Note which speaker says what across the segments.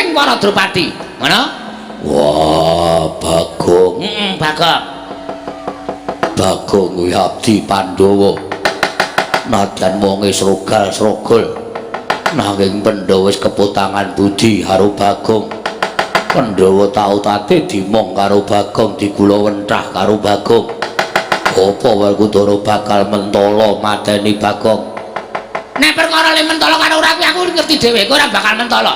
Speaker 1: kunduring para Drupadi. Ngono?
Speaker 2: Wah, Bagong.
Speaker 1: Heeh, Bagong.
Speaker 2: Bagong kuwi abdi Pandhawa. Nadyan wonge srogal-srogol. Nanging Pandhawa wis keputangan budi karo Bagong. Pandhawa tau tate dimong karo Bagong, digula wentah karo Bagong. Apa Werkudara bakal mentala mateni Bagong?
Speaker 1: Nek perkara le mentala karo ora kuwi aku ngerti dhewe, kowe ora bakal mentala.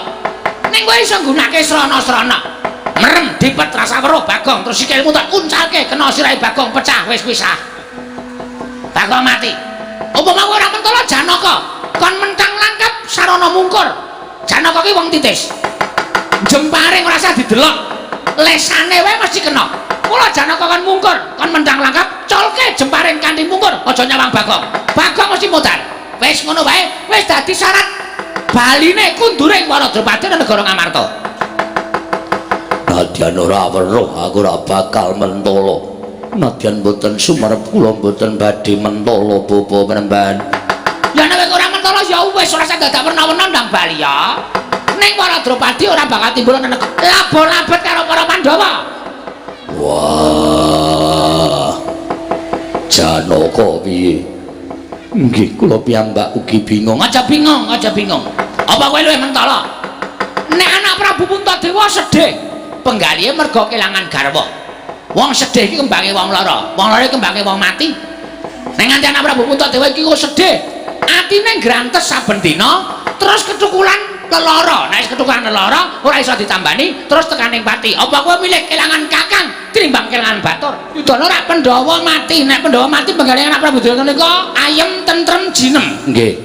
Speaker 1: Ning kowe iso nggunakake srana-srana. Merem dipet rasa weruh Bagong, terus sikilmu tak uncalke kena sirahe Bagong pecah wis kuwi sah. Bagong mati. Upama kowe ora mentala Janaka, kon mentang langkap sarana mungkur. Janaka ki wong titis. Jemparing ora usah didelok. Lesane wae mesti kena. Mula Janaka kon mungkur, kon mentang langkap, colke jemparing kanthi mungkur, aja nyawang Bagong. Bagong mesti modar. Wis ngono wae, wis dadi syarat baline kunduring para Drupadi nang negara Ngamarta.
Speaker 2: Nadyan ora weruh aku ora bakal mentala. Nadyan mboten sumerep kula mboten badhe mentala bapa Panembahan.
Speaker 1: Ya nek ora mentala ya wis ora usah dadak werna-werna ndang bali ya. Ning para Drupadi ora bakal timbul nang labo-labet karo para Pandhawa.
Speaker 2: Wah. Janaka piye? Nggih, kula piyambak ugi bingung.
Speaker 1: Aja bingung, aja bingung. Apa kowe luwih mentala? Nek anak Prabu Puntadewa sedih, penggalihe merga kelangan garwa. Wong sedih iki kembange wong lara, wong lara iki kembange wong mati. Nek nganti anak Prabu Puntadewa iki kok sedih, atine grantes saben dina, terus ketukulan lelara. Nek wis ketukulan lelara, ora iso ditambani, terus tekaning pati. Apa kowe milih kelangan kakang tinimbang kelangan batur? Yudana ora Pandhawa mati. Nek Pandhawa mati penggalihe anak Prabu Duryudana nika ayem tentrem jinem.
Speaker 2: Nggih.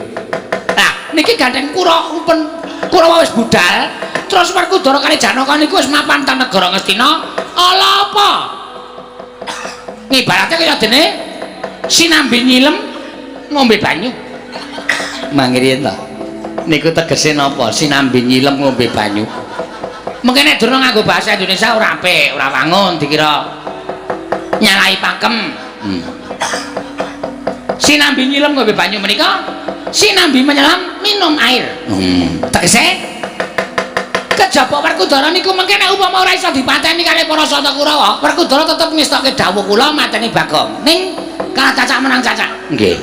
Speaker 1: Nah, niki gandeng Kurawa wis budal, terus Werkudara kali Janaka niku wis mapan teng negara Ngastina. Ala apa? Ngibarate kaya dene sinambi nyilem ngombe banyu.
Speaker 2: Mangriyen to. Niku tegese napa? Sinambi nyilem ngombe banyu.
Speaker 1: Mungkin nek durung nganggo bahasa Indonesia ora apik, ora wangun dikira nyalahi pakem. Sinambi nyilem ngombe banyu menika sinambi menyelam minum air. Tegese kejaba Werkudara niku mengke nek upama ora iso dipateni kalih para Sata Kurawa, Werkudara tetep ngestokke dawuh kula mateni Bagong. Ning kalah cacak menang cacak.
Speaker 2: Nggih.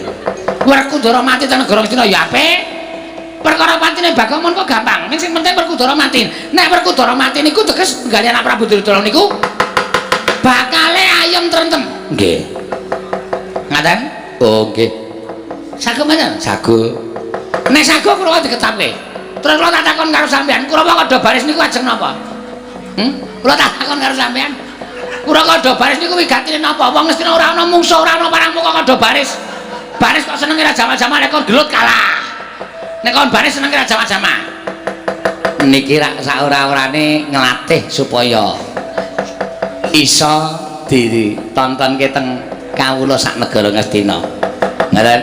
Speaker 1: Werkudara mati teng negara Ngastina ya apik. Perkara patine Bagong mun kok gampang. Ning sing penting Werkudara mati. Nek Werkudara mati niku teges penggalihan anak Prabu Duryudana niku bakale ayem trentem.
Speaker 2: Nggih.
Speaker 1: Ngaten?
Speaker 2: Oh, nggih.
Speaker 1: Sagu mboten?
Speaker 2: Sagu.
Speaker 1: Nek sagu kula diketapke. Terus kula tak takon karo sampean, Kurawa kada baris niku ajeng napa? Kula tak takon karo sampean. Kurawa kada baris niku wigatine napa? Wong Ngastina ora ana mungsuh, ora ana parang muka kada baris. Baris kok senenge ra jama-jama nek kon gelut kalah. Nek kon baris senenge ra jama-jama.
Speaker 2: Niki rak saora-orane nglatih supaya iso ditontonke teng kawula sak negara Ngastina. Ngaten?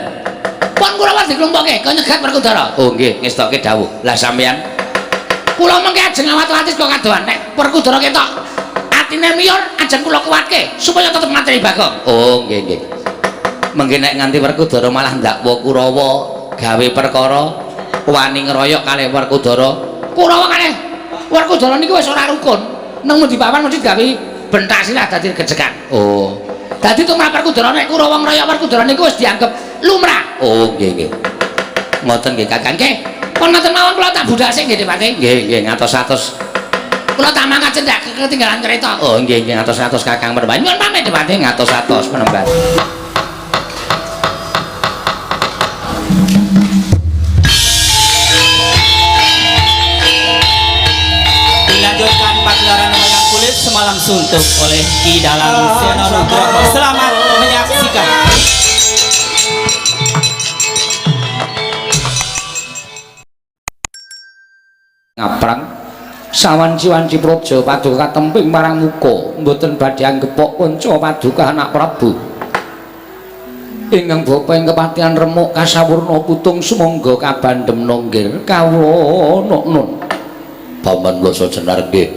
Speaker 1: Pun Kurawa diklumpukke kok nyegat Werkudara.
Speaker 2: Oh nggih, ngestokke dawuh. Lah sampean
Speaker 1: kula mengke ajeng awat-awati kok kadohan. Nek Werkudara ketok atine miyur ajeng kula kuatke supaya tetep mateni Bagong.
Speaker 2: Oh nggih nggih. Mengke nek nganti Werkudara malah ndakwa Kurawa gawe perkara wani ngeroyok kalih Werkudara.
Speaker 1: Kurawa kalih Werkudara niku wis ora rukun. Nang mundi papan mesti gawe bentak silah dadi gejekan.
Speaker 2: Oh.
Speaker 1: Dadi tumrap Werkudara nek Kurawa ngeroyok Werkudara niku wis dianggep lumrah.
Speaker 2: Oh nggih nggih. Ngoten nggih Kakang.
Speaker 1: Nggih. Pun ngoten mawon kula tak budhal sik nggih Dipati.
Speaker 2: Nggih nggih ngatos-atos.
Speaker 1: Kula tak mangkat cendak ketinggalan kereta.
Speaker 2: Oh nggih nggih ngatos-atos Kakang Panembahan.
Speaker 1: Nyuwun pamit Dipati.
Speaker 2: Ngatos-atos Panembahan.
Speaker 3: Dilanjutkan pagelaran wayang kulit semalam suntuk oleh Ki Dalang Seno Nugroho. Selamat menyaksikan.
Speaker 2: Ngaprang sawanci-wanci praja paduka katemping marang muka mboten badhe anggepok kanca paduka anak Prabu ingkang bapa ing kepatihan remuk kasawurna putung sumangga kabandhem nonggir kawula nun Paman Blasa Jenar nggih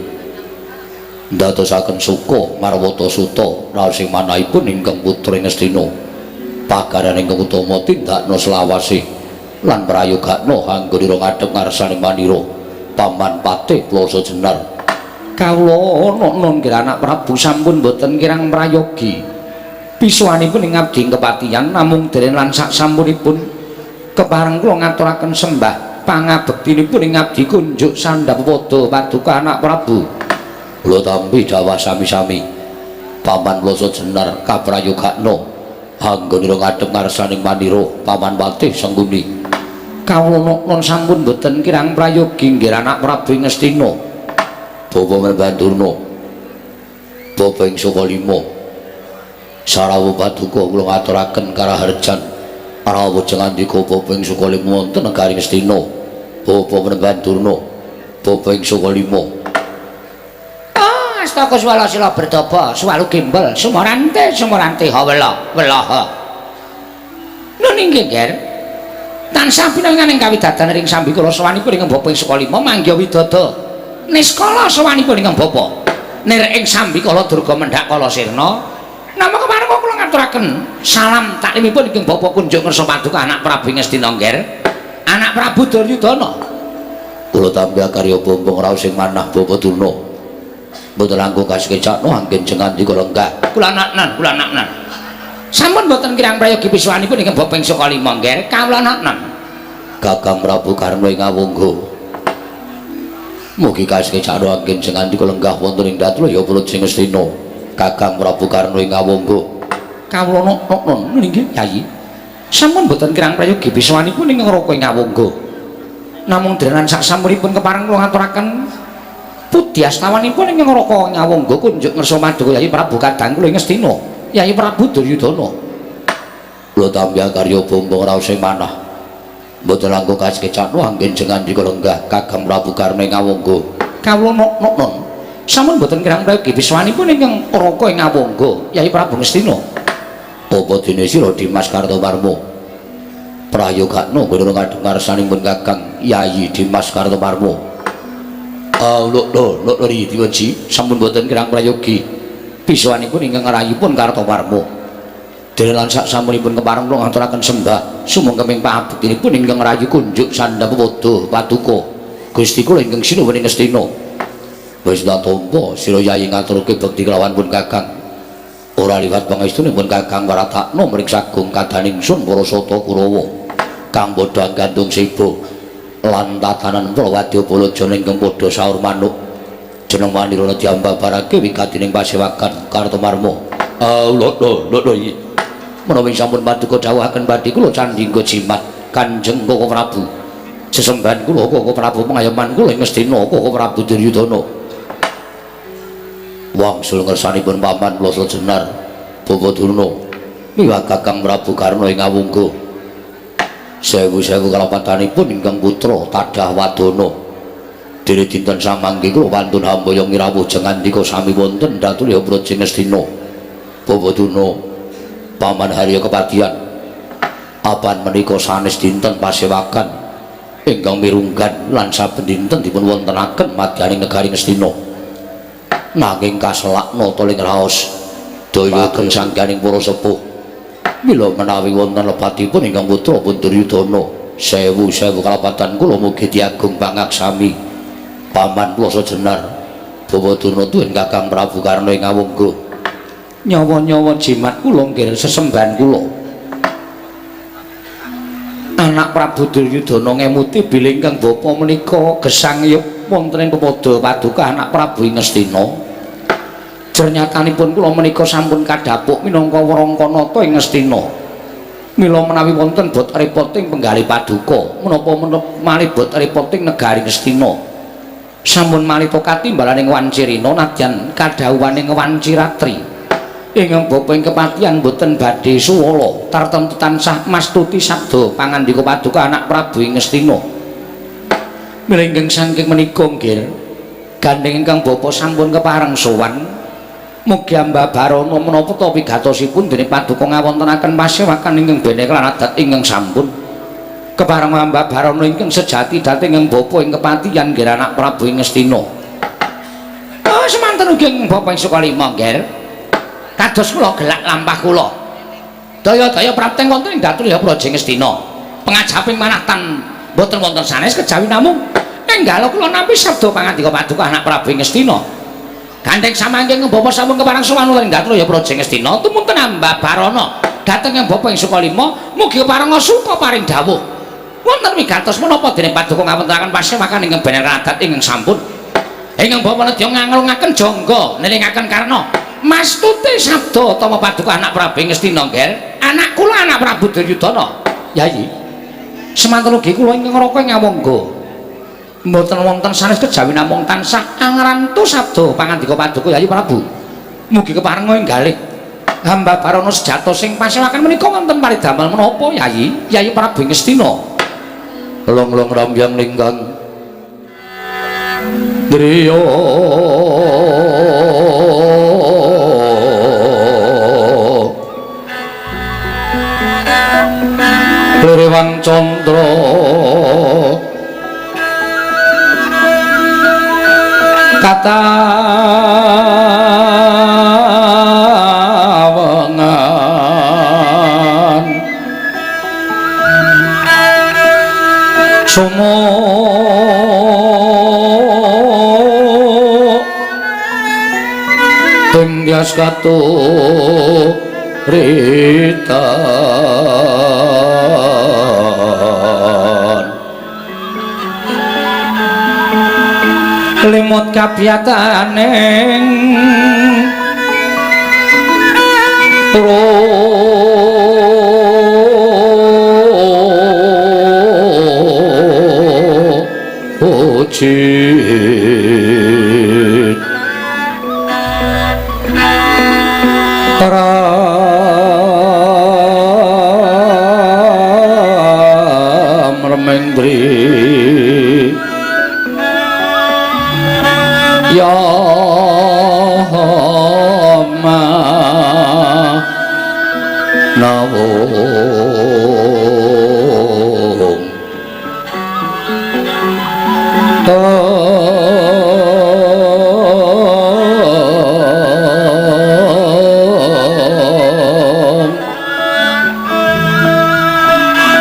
Speaker 2: ndadosaken suka marwata suta raos ing manahipun ingkang putri Ngastina pagaran ingkang utama tindakna selawase lan prayogakna anggonira ngadhep ngarsaning manira. Paman Patih Ploso Jenar. Kawula nun nggih anak Prabu sampun boten kirang prayogi. Pisuwanipun ing abdi kepatihan namung dereng lan sak sampunipun kepareng kula ngaturaken sembah pangabektinipun ing abdi kunjuk sandhap pada paduka anak Prabu. Kula tampi dawah sami-sami. Paman Ploso Jenar kaprayogakno anggonira ngadhep ngarsaning manira Paman Patih Sengkuni. Kawula nun sampun boten kirang prayogi nggih anak Prabu Ngastina. Bapak Merbanturna, Bapak ing Sukalima, Sarawu paduka kula ngaturaken karaharjan rawuh jengandika Bapak ing Sukalima wonten negari Ngastina. Bapak Merbanturna, Bapak ing Sukalima.
Speaker 1: Ah, astaka swala sila berdaba, swalu gembel, sumorante sumorante hawela, welaha. Nun inggih, Ger. Tansah pinanganing kawidadan ring sambikala sowanipun ing Bapak ing Sukalima manggiha widada. Niskala sowanipun ingkang bapa nir ing sambikala durga mendhak kala sirna. Namung kepareng kula ngaturaken salam taklimipun ingkang bapa kunjuk ngersa paduka anak Prabu Ngastina Ngger, anak Prabu Duryudana.
Speaker 2: Kula tampi akarya bombong raos sing manah Bapak Durna. Mboten langkung kasekecakno anggen jengandika lenggah.
Speaker 1: Kula naknan, kula naknan. Sampun boten kirang prayogi pisuwanipun ingkang bapa ing Sukalima Ngger, kawula naknan.
Speaker 2: Kakang Prabu Karna ing Awangga. Mugi kasekecakno anggen jengandika lenggah wonten ing Datulaya Praja Ngastina. Kakang Prabu Karna ing Awangga.
Speaker 1: Kawula naknan inggih Yayi. Sampun boten kirang prayogi pisuwanipun ingkang Raka ing Awangga. Namung derenan sak sampunipun kepareng kula ngaturaken pudyastawanipun ingkang Raka ing Awangga kunjuk ngersa paduka Yayi Prabu kadang kula ing Ngastina, Yayi Prabu Duryudana.
Speaker 2: Kula tampi akarya bombong raos sing manah. Mboten langkung kasekecakno anggen jengandika lenggah Kakang Prabu Karna ing Awangga.
Speaker 1: Kawula naknan. Sampun boten kirang prayogi pisuwanipun ingkang Raka ing Awangga, Yayi Prabu Ngastina.
Speaker 2: Apa dene sira Dimas Kartomarmo? Prayogakno nggone ngadhep ngarsanipun Kakang Yayi Dimas Kartomarmo. Ah, lho lho lho diwenci
Speaker 1: sampun boten kirang prayogi pisuwanipun ingkang ngrayipun Kartomarmo. Dene lan sak sampunipun kepareng kula ngaturaken sembah sumangkeming pangabektinipun ingkang ngrayu kunjuk sandhap pada paduka Gusti kula ingkang sinuwun ing Ngastina.
Speaker 2: Wis tak tampa sira Yayi ngaturke bekti kelawan pun Kakang. Ora liwat pangestune pun Kakang waratakno mring sagung kadaning sun para sata Kurawa kang padha gandung siba lan tatanan para wadyabala ingkang padha saur manuk jeneng manira diambabarake wigatining pasewakan Kartomarmo. Ah, lho lho lho iki
Speaker 1: menawi sampun paduka dawuhaken badhe kula candhingga jimat Kanjeng Koko Prabu. Sesembahan kula Koko Prabu pengayoman kula ing Ngastina Koko Prabu Duryudana.
Speaker 2: Wangsul ngersanipun Paman Ploso Jenar Bapak Durna miwah Kakang Prabu Karna ing Awangga. Sewu-sewu kalapatanipun ingkang putra tadah wadana. Dene dinten samangke kula wantun hambaya ngirawuh jengandika sami wonten Datulya Praja Ngastina. Bapak Durna Paman Harya Kepatihan apan menika sanes dinten pasewakan ingkang mirunggan lan saben dinten dipun wontenaken madyaning negari Ngastina. Nanging kaselak nata ing raos daya sangganing para sepuh. Mila menawi wonten lepatipun ingkang putra pun Duryudana, sewu-sewu kalapatan kula mugi diagung pangaksami Paman Ploso Jenar Bapak Durna tuwin Kakang Prabu Karna ing Awangga.
Speaker 1: Nyawa-nyawa jimat kula nggih sesembahan kula. Anak Prabu Duryudana ngemuti bilih ingkang bapa menika gesang yup wonten ing pepada paduka anak Prabu ing Ngastina. Jernyatanipun kula menika sampun kadhapuk minangka warangkanata ing Ngastina. Mila menawi wonten bot repoting penggalih paduka, menapa malih bot repoting negari Ngastina. Sampun malita katimbalaning Wancirina nadyan kadhawuhaning Wanciratri. Ingkang bapa ing kepatihan boten badhe suwala tartemtu tansah mastuti sabda pangandika paduka anak Prabu ing Ngastina. Mila ingkang saking menika nggih gandheng ingkang bapa sampun kepareng sowan mugi ambabarana menapa ta wigatosipun dene paduka ngawontenaken pasewakan ingkang bene lan adat ingkang sampun kepareng ambabarana ingkang sejati dhateng ingkang bapa ing kepatihan nggih anak Prabu ing Ngastina. Oh semanten ugi ingkang bapa ing Sukalima nggih. Kados kula gelak lampah kula. Daya-daya prapteng wonten ing Datulya Praja Ngastina. Pengajaping manah tan boten wonten sanes kejawi namung Nenggala kula nampi sabda pangandika paduka anak Prabu Ngastina. Gandeng samangke bapa sampun kepareng sowan ing Gatra ya Praja Ngastina tumunten Amba Barana dhateng ing bapa ing Sukalima mugi keparenga suka paring dawuh. Wonten wigatos menapa dening paduka ngawontenaken pasewakan ingkang bener adat ingkang sampun. Ingkang bapa nedya nganglungaken jangga nelingaken karna mastute sabda tama paduka anak Prabu Ngastina nggih. Anak kula anak Prabu Duryudana. Yayi. Semanten ugi kula ingkang ngraka ing awangga. Mboten wonten sanes kejawi namung tansah angrantu sabda pangandika paduka Yayi Prabu. Mugi keparenga ing galih hamba Barana sejatos sing pasewakan menika wonten paridamel menapa Yayi? Yayi Prabu Ngastina.
Speaker 2: Long-long rambyang linggang griya Lirewang candra katawengan sumo tumbyas katuritan
Speaker 1: limut kabiyataning
Speaker 2: trojit ram remendri ya ma nawung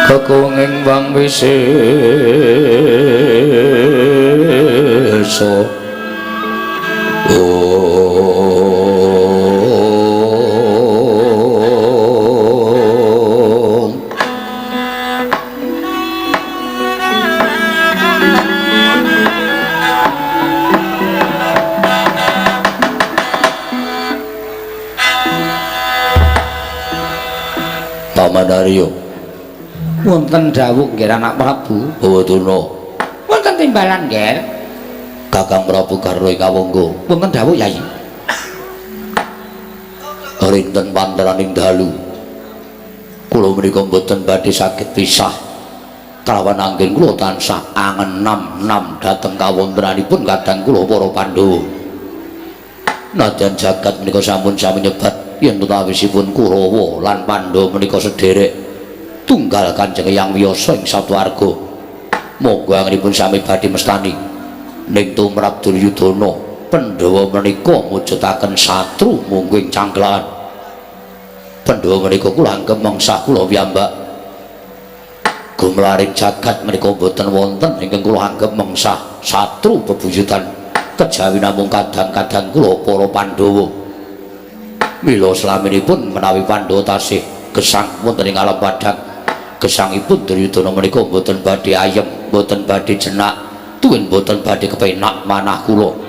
Speaker 2: kekunging bang wisesa Om. Paman Aryo
Speaker 1: wonten dawuh nggih anak Prabu
Speaker 2: Bawadana
Speaker 1: wonten timbalan nggih
Speaker 2: Kakang Prabu Karna ing Awangga
Speaker 1: wonten dawuh Yayi
Speaker 2: rinten panteraning dalu kula menika mboten badhe saged pisah kalawan anggen kula tansah angenam-nam dhateng kawontenanipun kadang kula para Pandhawa. Nadyan jagat menika sampun sami nyebat yen tutawisipun Kurawa lan Pandhawa menika sederek tunggal Kanjeng Hyang Wiyasa ing swarga. Monggo anggenipun sami badhe mestani ning tumrap Duryudana Pandhawa menika mujudaken satru mungguh ing cangklahan. Pandhawa menika kula anggep mengsah kula piyambak. Gumlaring jagat menika mboten wonten ingkang kula anggep mengsah satru bebuyutan kejawi namung kadang-kadang kula para Pandhawa. Mila slaminipun menawi Pandhawa tasih gesang wonten ing alam padhang, gesangipun Duryudana menika mboten badhe ayem, mboten badhe jenak, tuwin mboten badhe kepenak manah kula.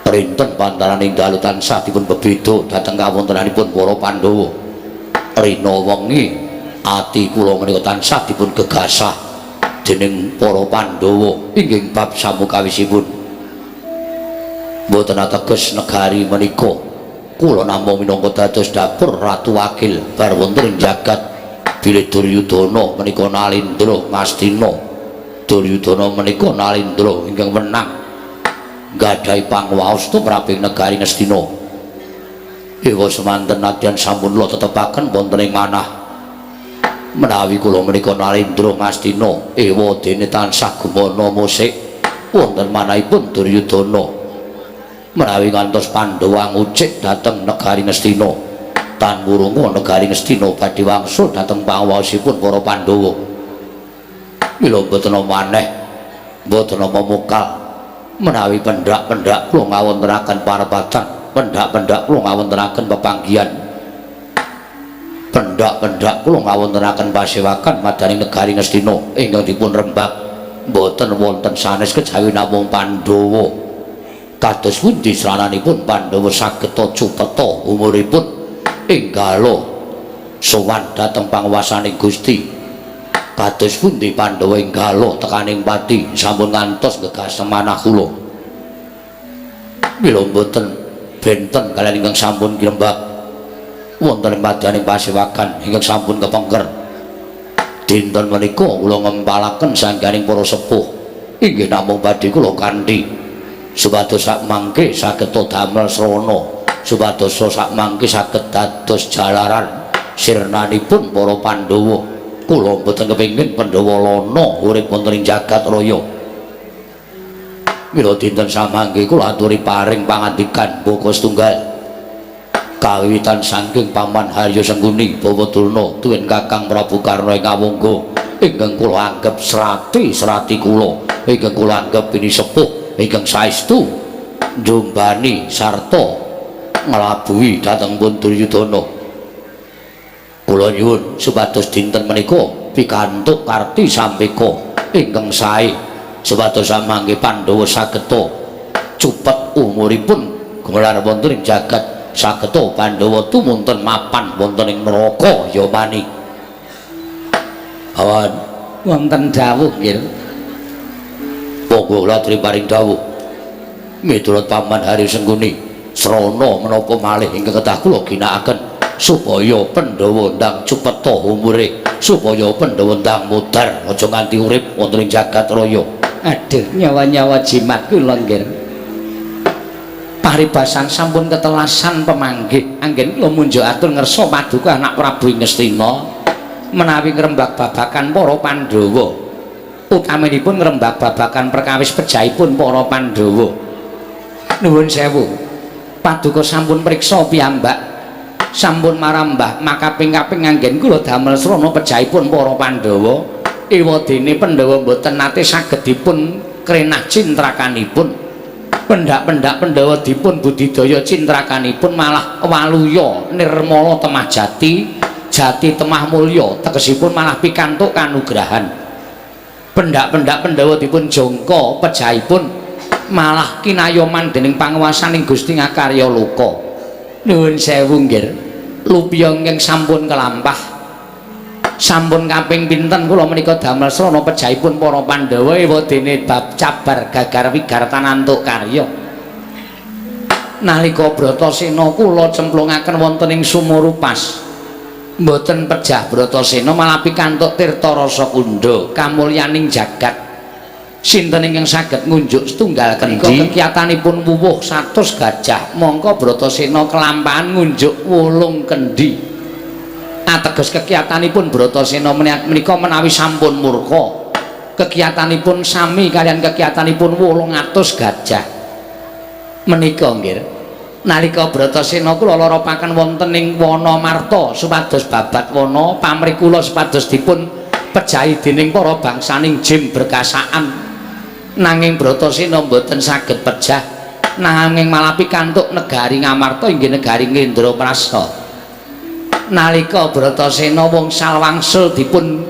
Speaker 2: Rinten pantaraning dalu tansah dipun bebeda dhateng kawontenanipun para Pandhawa. Rina wengi ati kula menika tansah dipun gegasah dening para Pandhawa inggih bab samukawisipun. Mboten ateges negari menika kula namung minangka dados dapur ratu wakil bar wonten ing jagat bilih Duryudana menika nalindra ngastina. Duryudana menika nalindra ingkang wenang nggadahi pangwaos tumrap ing negari Ngastina. Ewa semanten nadyan sampun kula tetepaken wonten ing manah menawi kula menika nalindra ngastina, ewa dene tansah gumana musik wonten manahipun Duryudana. Menawi ngantos Pandhawa ngucik dhateng negari Ngastina, tan wurunga negari Ngastina badhe wangsul dhateng pangwaosipun para Pandhawa. Mila mboten maneh Mboten napa mokal menawi pendak-pendak kula ngawontenaken parepatan, pendak-pendak kula ngawontenaken pepanggihan, pendak-pendak kula ngawontenaken pasewakan madaning negari Ngastina ingkang dipun rembak mboten wonten sanes kejawi namung Pandhawa. Kados pundi srananipun Pandhawa saged cupeta umuripun enggala sowan dhateng panguwasaning Gusti? Kados pundi Pandhawa enggala tekaning pati sampun ngantos nggegas manah kula? Mila mboten benten kaliyan ingkang sampun kirembak wonten madyaning pasewakan ingkang sampun kepengker. Dinten menika kula ngempalaken sangganing para sepuh inggih namung badhe kula kanthi supados sak mangke saged damel srana, supados sak mangke saged dados jalaran sirnanipun para Pandhawa. Kula mboten kepengin Pandhawa lana urip wonten ing jagat raya. Mila dinten samangke kula aturi paring pangandikan baka setunggal kawiwitan saking Paman Harya Sengkuni Bawa Durna tuwin Kakang Prabu Karna ing Awangga ingkang kula anggep srati-srati kula, ingkang kula anggep pinisepuh ingkang saestu njombani sarta nglabuhi dhateng pun Duryudana. Kula nyuwun supados dinten menika pikantuk karti sampeka ingkang sae supados samangke Pandhawa sageta cupet umuripun gumelar wonten ing jagat, sageta Pandhawa tumunten mapan wonten ing neraka Yamani. Awan
Speaker 1: wonten dawuh nggih.
Speaker 2: Monggo kula aturi paring dawuh. Miturut Paman Hari Sengkuni, srana menapa malih ingkang kedah kula ginakaken supaya Pandhawa ndang cupeta umure, supaya Pandhawa ndang mudhar aja nganti urip wonten ing jagat raya?
Speaker 1: Aduh, nyawa-nyawa jimat kula nggih. Paribasan sampun ketelasan pemanggih anggen kula munjuk atur ngersa paduka anak Prabu Ngastina menawi ngrembak babakan para Pandhawa, utaminipun ngrembak babakan perkawis pejahipun para Pandhawa. Nuwun sewu, paduka sampun priksa piyambak, sampun marambah makaping-kaping anggen kula damel srana pejahipun para Pandhawa. Ewadene Pandhawa mboten nate saged dipun krenah cintrakanipun. Pendak-pendak Pandhawa dipun budidaya cintrakanipun malah waluya nirmala temah jati, jati temah mulya, tegesipun malah pikantuk kanugrahan. Pendak-pendak Pandhawa dipun jangka pejahipun malah kinayoman dening panguwasaning Gusti Ngakarya Loka. Nuwun sewu nggih, lupiya ingkang sampun kelampah, sampun kaping pinten kula menika damel srana pejahipun para Pandhawa, ewadene bab cabar gagar wigartan antuk karya. Nalika Bratasena kula cemplungaken wonten ing sumur upas, mboten pejah Bratasena, malah pikantuk tirta rasa kundha kamulyaning jagat. Sinten ingkang saged ngunjuk setunggal kendi kekiyatanipun wuwuh 100 gajah, mongko Bratasena kelampahan ngunjuk 8 kendi. Ateges kekiyatanipun Bratasena menika menawi sampun murka, kekiyatanipun sami kaliyan kekiyatanipun 800 gajah menika nggih. Nalika Bratasena kula loropaken wonten ing wana marta supados babat wana pamrih kula supados dipun pejahi dening para bangsaning jim berkasaan, nanging Bratasena mboten saged pejah, nanging malah pikantuk negari Ngamarta inggih negari Ngendraprasta. Nalika Bratasena wngsal wangsul dipun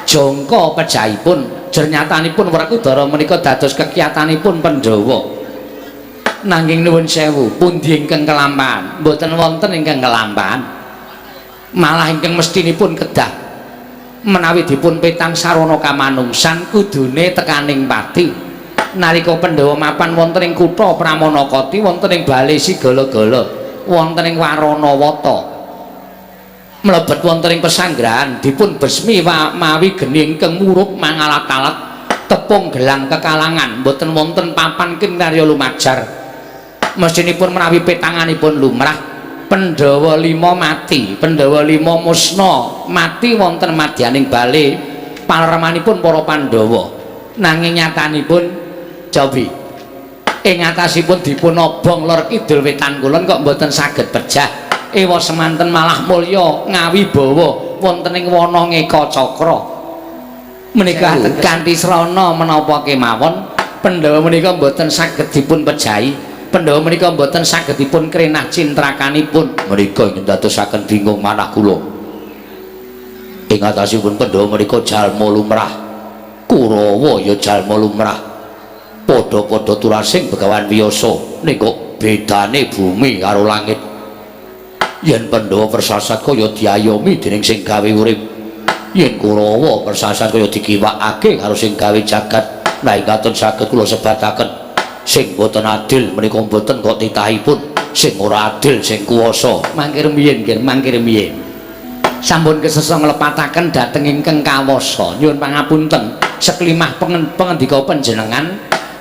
Speaker 1: jangka pejahipun, jernyatanipun Werkudara menika dados kekiyatanipun Pandhawa. Nanging nuwun sewu, pundi ingkang kelampahan? Mboten wonten ingkang kelampahan. Malah ingkang mestinipun kedah menawi dipun petang sarana kamanungsan kudune tekaning pati. Nalika Pandhawa mapan wonten ing kutha Pramanakati, wonten ing bale Sigala-gala, wonten ing Waranawata, mlebet wonten ing pesanggrahan dipun besmi mawi geni ingkang murup mangalat-alat tepung gelang kekalangan, mboten wonten papan kinarya lumajar. Mestinipun menawi petanganipun lumrah, Pandhawa 5 mati, Pandhawa 5 musna mati wonten madyaning bale palermanipun para Pandhawa. Nanging nyatanipun cobi ing atasipun dipun obong lor kidul wetan kulon kok mboten saged pejah. Ewa semanten malah mulya ngawibawa wonten ing wana Ngeka Cakra. Menika kanthi srana menapa kemawon Pandhawa menika mboten saged dipun pejahi. Pandhawa menika mboten saged dipun krenah cintrakanipun.
Speaker 2: Menika ingkang dadosaken bingung manah kula. Ing atasipun Pandhawa menika jalma lumrah. Kurawa ya jalma lumrah. Padha-padha turasing Begawan Wiyasa, ning kok bedane bumi karo langit. Yen Pandhawa persasat kaya diayomi dening sing gawe urip. Yen Kurawa persasat kaya dikiwakake karo sing gawe jagat. Nah, ingkang saged kula sebataken, sing boten adil menika boten kok titahipun, sing ora adil sing kuwasa.
Speaker 1: Mangke rumiyin, nggih, mangke rumiyin. Sampun kesesa nglepataken dhateng ingkang kawasa. Nyuwun pangapunten, seklimah pengendika panjenengan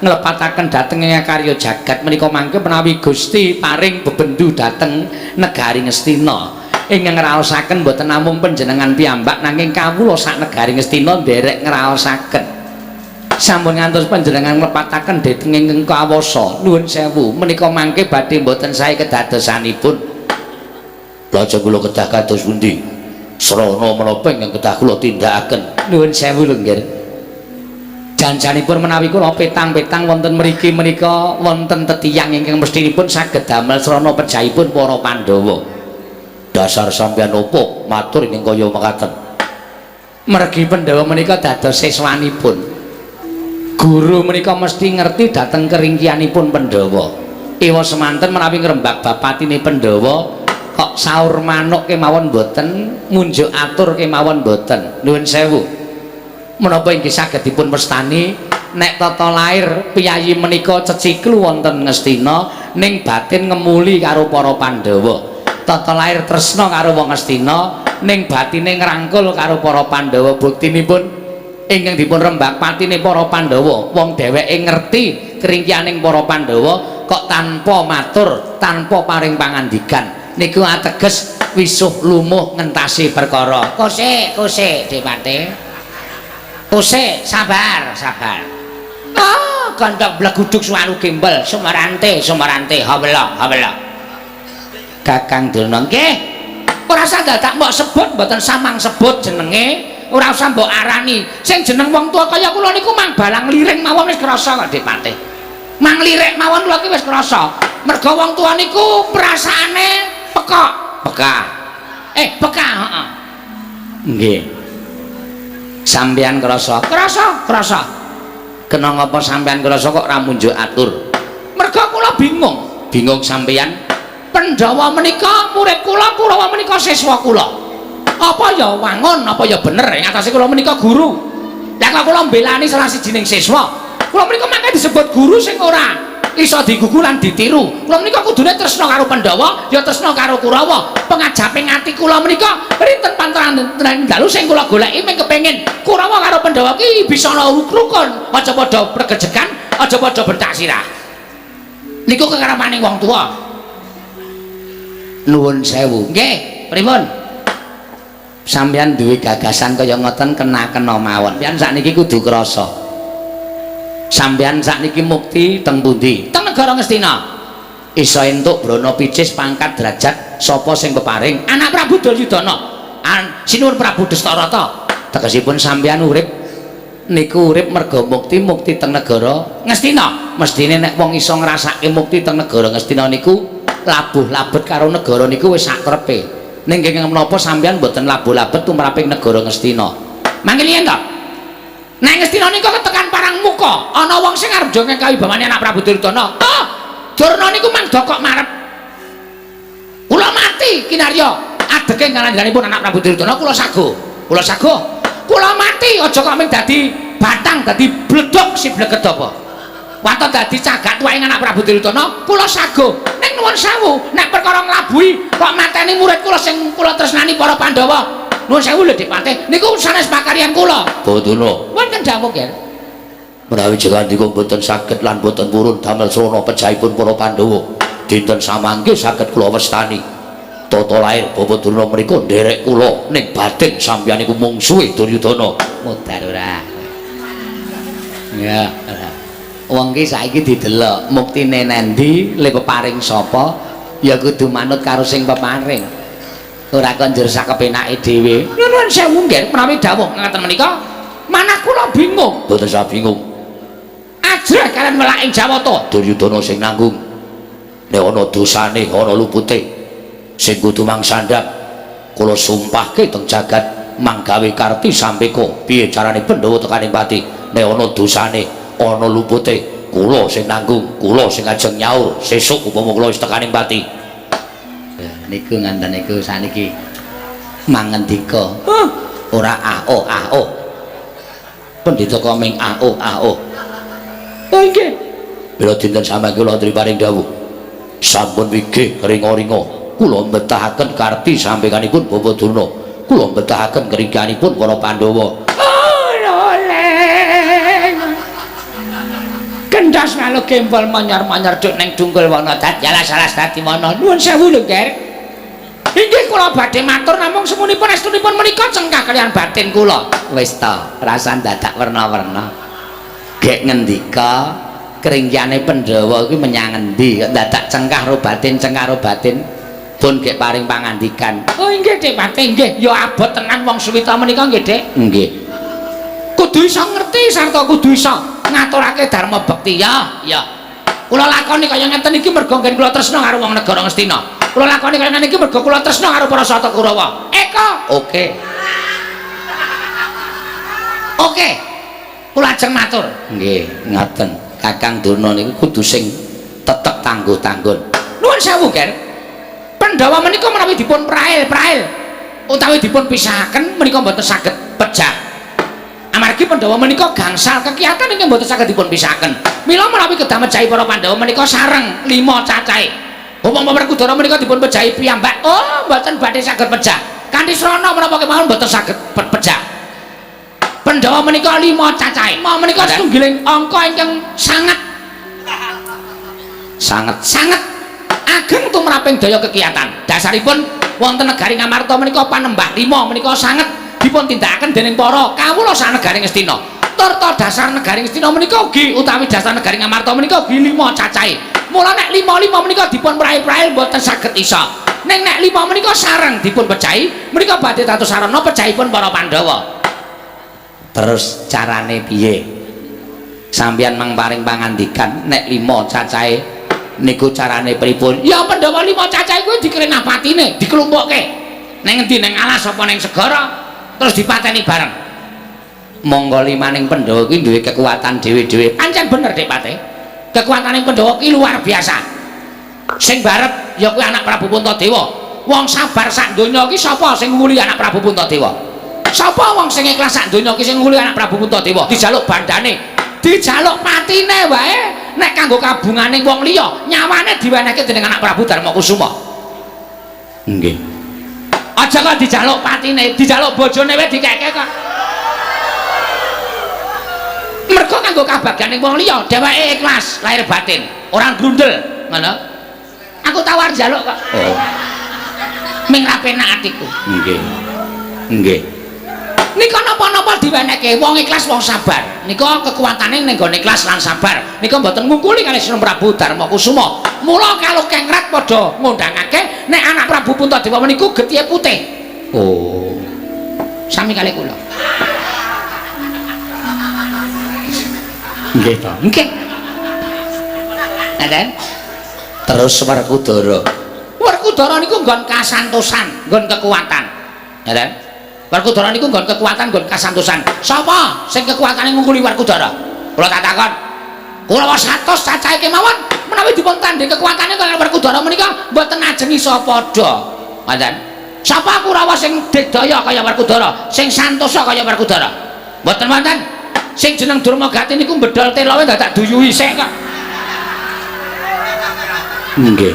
Speaker 1: nglepataken dhateng ing karya jagat menika mangke menawi Gusti paring bebendu dhateng negari Ngastina. Ingkang ngraosaken boten namung panjenengan piyambak nanging kawula sak negari Ngastina nderek ngraosaken. Sampun ngantos panjenengan nglepataken dhateng ingkang kawasa. Nuwun sewu, menika mangke badhe mboten sae kedadosanipun.
Speaker 2: Lajeng kula kedah kados pundi? Srana menapa ingkang kedah kula tindakaken?
Speaker 1: Nuwun sewu lho, nggih. Janjanipun menawi kula petang-petang wonten mriki menika wonten tetiyang ingkang mestinipun saged damel srana pejahipun para Pandhawa.
Speaker 2: Dasar sampeyan opo matur ingkang kaya mekaten?
Speaker 1: Mergi Pandhawa menika dados siswanipun. Guru menika mesti ngerti dhateng keringkianipun Pandhawa. Ewa semanten menawi ngrembak bapatine Pandhawa kok saur manuk kemawon boten, munjuk atur kemawon boten. Nuwun sewu. Menapa inggih saged dipun wastani nek tata lair piyayi menika ceciklu wonten Ngastina ning batin ngemuli karo para Pandhawa. Tata lair tresna karo wong Ngastina ning batine ngrangkul karo para Pandhawa. Buktinipun ingkang dipun rembak patine para Pandhawa, wong dheweke ngerti keringkianing para Pandhawa kok tanpa matur, tanpa paring pangandikan. Niku ateges wisuh lumuh ngentasi perkara. Kose, kose, Depate. Kose, sabar, sabar. Ah, gondok bleguduk suwaru gembel, sumarante, sumarante, hawela, hawela. Kakang Durna, nggih. Ora usah dadak mbok sebut, mboten samang sebut jenenge, ora usah mbok arani. Sing jeneng wong tua kaya kula niku mang balang liring mawon wis krasa kok, Depate. Mang lirik mawon kula ki wis krasa. Merga wong tua niku perasaane pekok,
Speaker 2: Peka.
Speaker 1: Peka, heeh.
Speaker 2: Nggih. Sampeyan krasa?
Speaker 1: Krasa, krasa.
Speaker 2: Kena ngapa sampeyan krasa kok ora munjuk atur?
Speaker 1: Merga kula bingung.
Speaker 2: Bingung sampeyan?
Speaker 1: Pandhawa menika murid kula, Kurawa menika siswa kula. Apa ya wangun, apa ya bener ing atase kula menika guru. Lah kok kula mbelani salah sijining siswa. Kula menika mangke disebut guru sing ora iso digugu lan ditiru. Kula menika kudune tresna karo Pandhawa, ya tresna karo Kurawa. Pengajaping ati kula menika rinten pantaran dalu sing kula goleki mung kepengin Kurawa karo Pandhawa ki bisa ana rukun, aja padha pregejegan, aja padha bentak sirah. Niku kekarepane wong tuwa.
Speaker 2: Nuwun sewu.
Speaker 1: Nggih, pripun?
Speaker 2: Sampeyan duwe gagasan kaya ngoten kena-kena mawon. Sampeyan sakniki kudu krasa. Sampeyan sakniki mukti teng pundi?
Speaker 1: Teng negara Ngastina.
Speaker 2: Iso entuk brana picis pangkat derajat sapa sing peparing?
Speaker 1: Anak Prabu Duryudana. Sinuwun Prabu Destarata.
Speaker 2: Tegesipun sampeyan urip niku urip merga mukti, mukti teng negara
Speaker 1: Ngastina.
Speaker 2: Mestine nek wong iso ngrasake mukti teng negara Ngastina niku labuh labet karo negara niku wis sak trepe. Ning kenging menapa sampeyan mboten labuh labet tumraping negara Ngastina?
Speaker 1: Mangke liyen to. Nek Ngastina niku ketekan parang muka, ana wong sing arep jongeng kawibawane anak Prabu Duryudana. Oh, Durna niku mang dokok marep. Kula mati kinarya adege kalandhanipun anak Prabu Duryudana kula sago. Kula sago. Kula mati aja kok ming dadi batang, dadi bledok si bleget apa. Waton dadi cagak tuwaing anak Prabu Duryudana, kula sago. Ning nuwun sewu, nek perkara nglabuhi kok mateni murid kula sing kula tresnani para Pandhawa. Nuwun sewu lho Dipate, niku sanes pakaryan kula.
Speaker 2: Boduna.
Speaker 1: Wonten dawuh, Ger.
Speaker 2: Menawi jengandika mboten saged lan mboten purun damel srana pejahipun para Pandhawa. Dinten samangke saged kula wastani. Tata lair Bapak Durna menika nderek kula ning batin sampeyan iku mungsuhe Duryudana.
Speaker 1: Mudar ora.
Speaker 2: Ya, ora. Wong ki saiki didelok muktine nendi, le peparing sapa, ya kudu manut karo sing peparing. Ora kok njur sak kepenake dhewe.
Speaker 1: Nuwun sewu nggih, menawi dawuh ngaten menika. Manah kula bingung.
Speaker 2: Mboten usah bingung.
Speaker 1: Ajrih kalian welak ing Jawata.
Speaker 2: Duryudana sing nanggung. Nek ana dosane, ana lupute, sing kudu mangsandhang. Kula sumpahke teng jagat manggawe karti sampeka piye carane Pandhawa tekaning pati. Nek ana dosane, ana lupute, kula sing nanggung, kula sing ajeng nyaur sesuk upama kula wis tekaning pati.
Speaker 1: Niku nganten niku saniki mangendika. Ora ah oh ah oh.
Speaker 2: Pendhita koming ah oh ah oh.
Speaker 1: Oh nggih.
Speaker 2: Mila dinten samangke kula aturi paring dawuh. Sampun wigih ringa-ringa kula mbetahaken karti sampekanipun Bapak Durna. Kula mbetahaken keringkihanipun para Pandhawa.
Speaker 1: Oh loleng. Kendas malu gembol manyar-manyar duk ning dungkul wana dat yalas-alas dadi wana. Nuwun sewu lho, Ger. Inggih kula badhe matur namung semunipun estunipun menika cengkah kaliyan batin kula. Wis ta, rasan dadak werna-werna. Gek ngendika keringkihane Pandhawa kuwi menyang endi kok dadak cengkah ro batin, cengkah ro batin. Pun gek paring pangandikan. Oh inggih Dik Pati, nggih. Ya abot tenan wong suwita menika nggih, Dik.
Speaker 2: Nggih.
Speaker 1: Kudu iso ngerti sarta kudu iso ngaturake dharma bekti ya. Ya. Kula lakoni kaya ngeten iki mergo nggen kula tresna karo wong negara Ngastina. Kula lakoni kaya ngene iki mergo kula tresna karo para Sata Kurawa. Eko.
Speaker 2: Oke.
Speaker 1: Oke. Kula ajeng matur.
Speaker 2: Nggih, ngaten. Kakang Durna niku kudu sing tetep tangguh-tanggun.
Speaker 1: Nuwun sewu, Ger. Pandhawa menika menawi dipun prail-prail utawi dipun pisahaken menika mboten saged pejah. Amargi Pandhawa menika gangsal kekiatan ingkang mboten saged dipun pisahaken. Mila menawi kedah mejahi para Pandhawa menika sareng 5 cacahe. Upama Werkudara menika dipun pejahi piyambak, oh mboten badhe saged pejah. Kanthi srana menapa kemawon mboten saged pejah. Pandhawa menika 5 cacahe. Lima menika setunggiling angka ingkang sanget sanget ageng tumraping daya kekiatan. Dasaripun wonten negari Ngamarta menika panembah 5 menika sanget dipun tindakaken dening para kawula sanegari Ngastina. Turta dasar negari Ngastina menika ugi utawi dasar negari Ngamarta menika ugi 5 cacahe. Mula nek 5-5 menika dipun prail-prail mboten saged isa. Ning nek 5 menika sareng dipun pejahi, menika badhe dados sarana pejahipun para Pandhawa.
Speaker 2: Terus carane piye? Sampeyan mang paring pangandikan nek 5 cacahe niku carane pripun?
Speaker 1: Ya Pandhawa 5 cacahe kuwi dikrenah patine, diklumpukke. Ning endi, ning alas apa ning segara, terus dipateni bareng.
Speaker 2: Monggo limaning Pandhawa kuwi duwe kekuatan dhewe-dhewe.
Speaker 1: Pancen bener Dik Pate. Kekuatane Pandhawa ki luar biasa. Sing barep ya kuwi anak Prabu Puntadewa. Wong sabar sak donya ki sapa sing nguli anak Prabu Puntadewa? Sapa wong sing ikhlas sak donya ki sing nguli anak Prabu Puntadewa? Dijaluk bandane, dijaluk patine wae nek kanggo kabungane wong liya, nyawane diwenehke dening anak Prabu Darmakusuma.
Speaker 2: Nggih.
Speaker 1: Aja kok dijaluk patine, dijaluk bojone wae dikeke kok. Mergo kanggo kabagyane wong liya, dheweke ikhlas lahir batin, ora grundel, ngono. Aku tawar njaluk kok.
Speaker 2: Oh.
Speaker 1: Ming ra penak atiku.
Speaker 2: Nggih. Nggih.
Speaker 1: Nika napa-napa diwenehke wong ikhlas wong sabar. Nika kekuatane ning gone ikhlas lan sabar. Nika mboten ngungkuli kalih Sri Prabu Darmakusuma. Mula kalokengrat padha ngundangake nek anak Prabu Puntadewa meniku getihe putih.
Speaker 2: Oh.
Speaker 1: Sami kalih kula.
Speaker 2: Nggih to.
Speaker 1: Nggih. Ngaten.
Speaker 2: Terus Werkudara.
Speaker 1: Werkudara niku nggon kasantosan, nggon kekuatan. Ngaten. Werkudara niku nggon kekuatan, nggon kasantosan. Sapa sing kekuatane ngungkuli Werkudara? Kula tak takon. Kula 100 cacahe kemawon menawi dipun tandhing kekuatane kaya Werkudara menika mboten ajeng iso padha. Ngaten. Sapa Kurawa sing digdaya kaya Werkudara, sing santosa kaya Werkudara? Mboten wonten. Sing jeneng Durmagati niku bedol telowe dadak duyuhi sik kok.
Speaker 2: Nggih.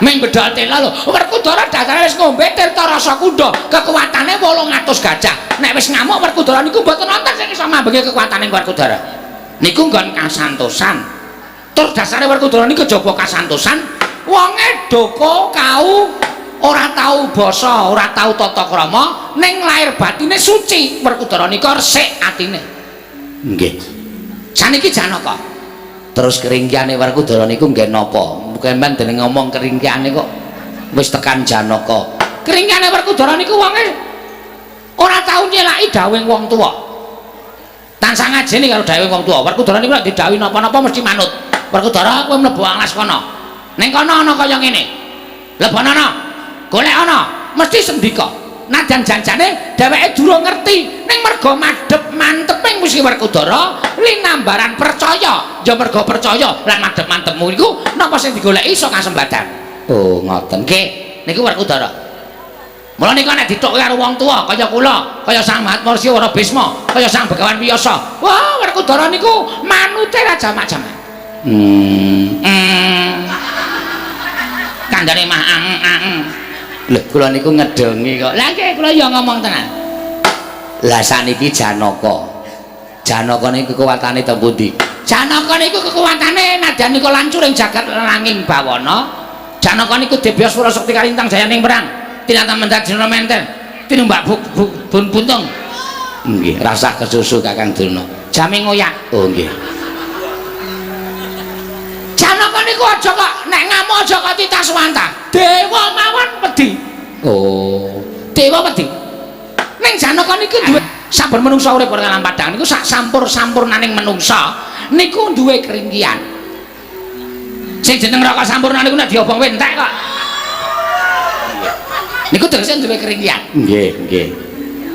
Speaker 1: Ming bedol tela lho. Werkudara dasare wis ngombe tirta rasa kundha, kekuatane 800 gajah. Nek wis ngamuk Werkudara niku mboten wonten sing iso mambengi kekuatane Werkudara. Niku nggon kasantosan. Tur dasare Werkudara niku kejaba kasantosan, wonge doko kau ora tau basa, ora tau tata krama, ning lair batine suci. Werkudara nika resik atine.
Speaker 2: Nggih.
Speaker 1: Saniki Janaka.
Speaker 2: Terus keringkiane Werkudara niku nggih napa? Mungkin dening ngomong keringkiane kok wis tekan Janaka.
Speaker 1: Keringkiane Werkudara niku wonge ora tau nyelaki dawuhing wong tuwa. Tansah ngajeni karo dawuhe wong tuwa. Werkudara niku nek didhawuhi napa-napa mesti manut. Werkudara kowe mlebu alas kono. Ning kono ana kaya ngene. Lebonono. Golek ana, mesti sendika. Najan janjane dheweke durung ngerti, ning merga madhep manteping mesti Werkudara linambaran percaya. Ya merga percaya lan madhep mantepmu iku napa sing digoleki iso kasembadan.
Speaker 2: Oh, ngoten.
Speaker 1: Nggih, niku Werkudara. Mula nika nek dithukke karo wong tuwa kaya kula, kaya Sang Mahatma Rsi Wara Bisma, kaya Sang Begawan Wiyasa. Wah, Werkudara niku manute ra jamak-jamak. Kandhane mah ang.
Speaker 2: Lho, kula niku ngedongi kok.
Speaker 1: Lah nggih, kula ya ngomong tenan.
Speaker 2: Lah saniki Janaka. Janaka niku kekuatane teng pundi?
Speaker 1: Janaka niku kekuatane nadyan nika lancur ing jagat langing bawana. Janaka niku debya swara sekti kalintang jayaning perang. Tinatan mendat dina menten. Tinumbak bun puntung.
Speaker 2: Nggih, rasah kesusu Kakang Durna.
Speaker 1: Jame ngoyak.
Speaker 2: Oh nggih.
Speaker 1: Janaka niku aja kok nek ngamuk aja kok titaswanta. Dewa mawon wedi.
Speaker 2: Oh,
Speaker 1: dewa wedi. Ning Janaka niku duwe saben menungsa urip ora alam padang niku sak sampur-sampurnaning menungsa niku duwe keringkian. Sing jeneng raka sampurna niku nek diobong wis entek kok. Niku tegese duwe keringkian.
Speaker 2: Nggih, nggih.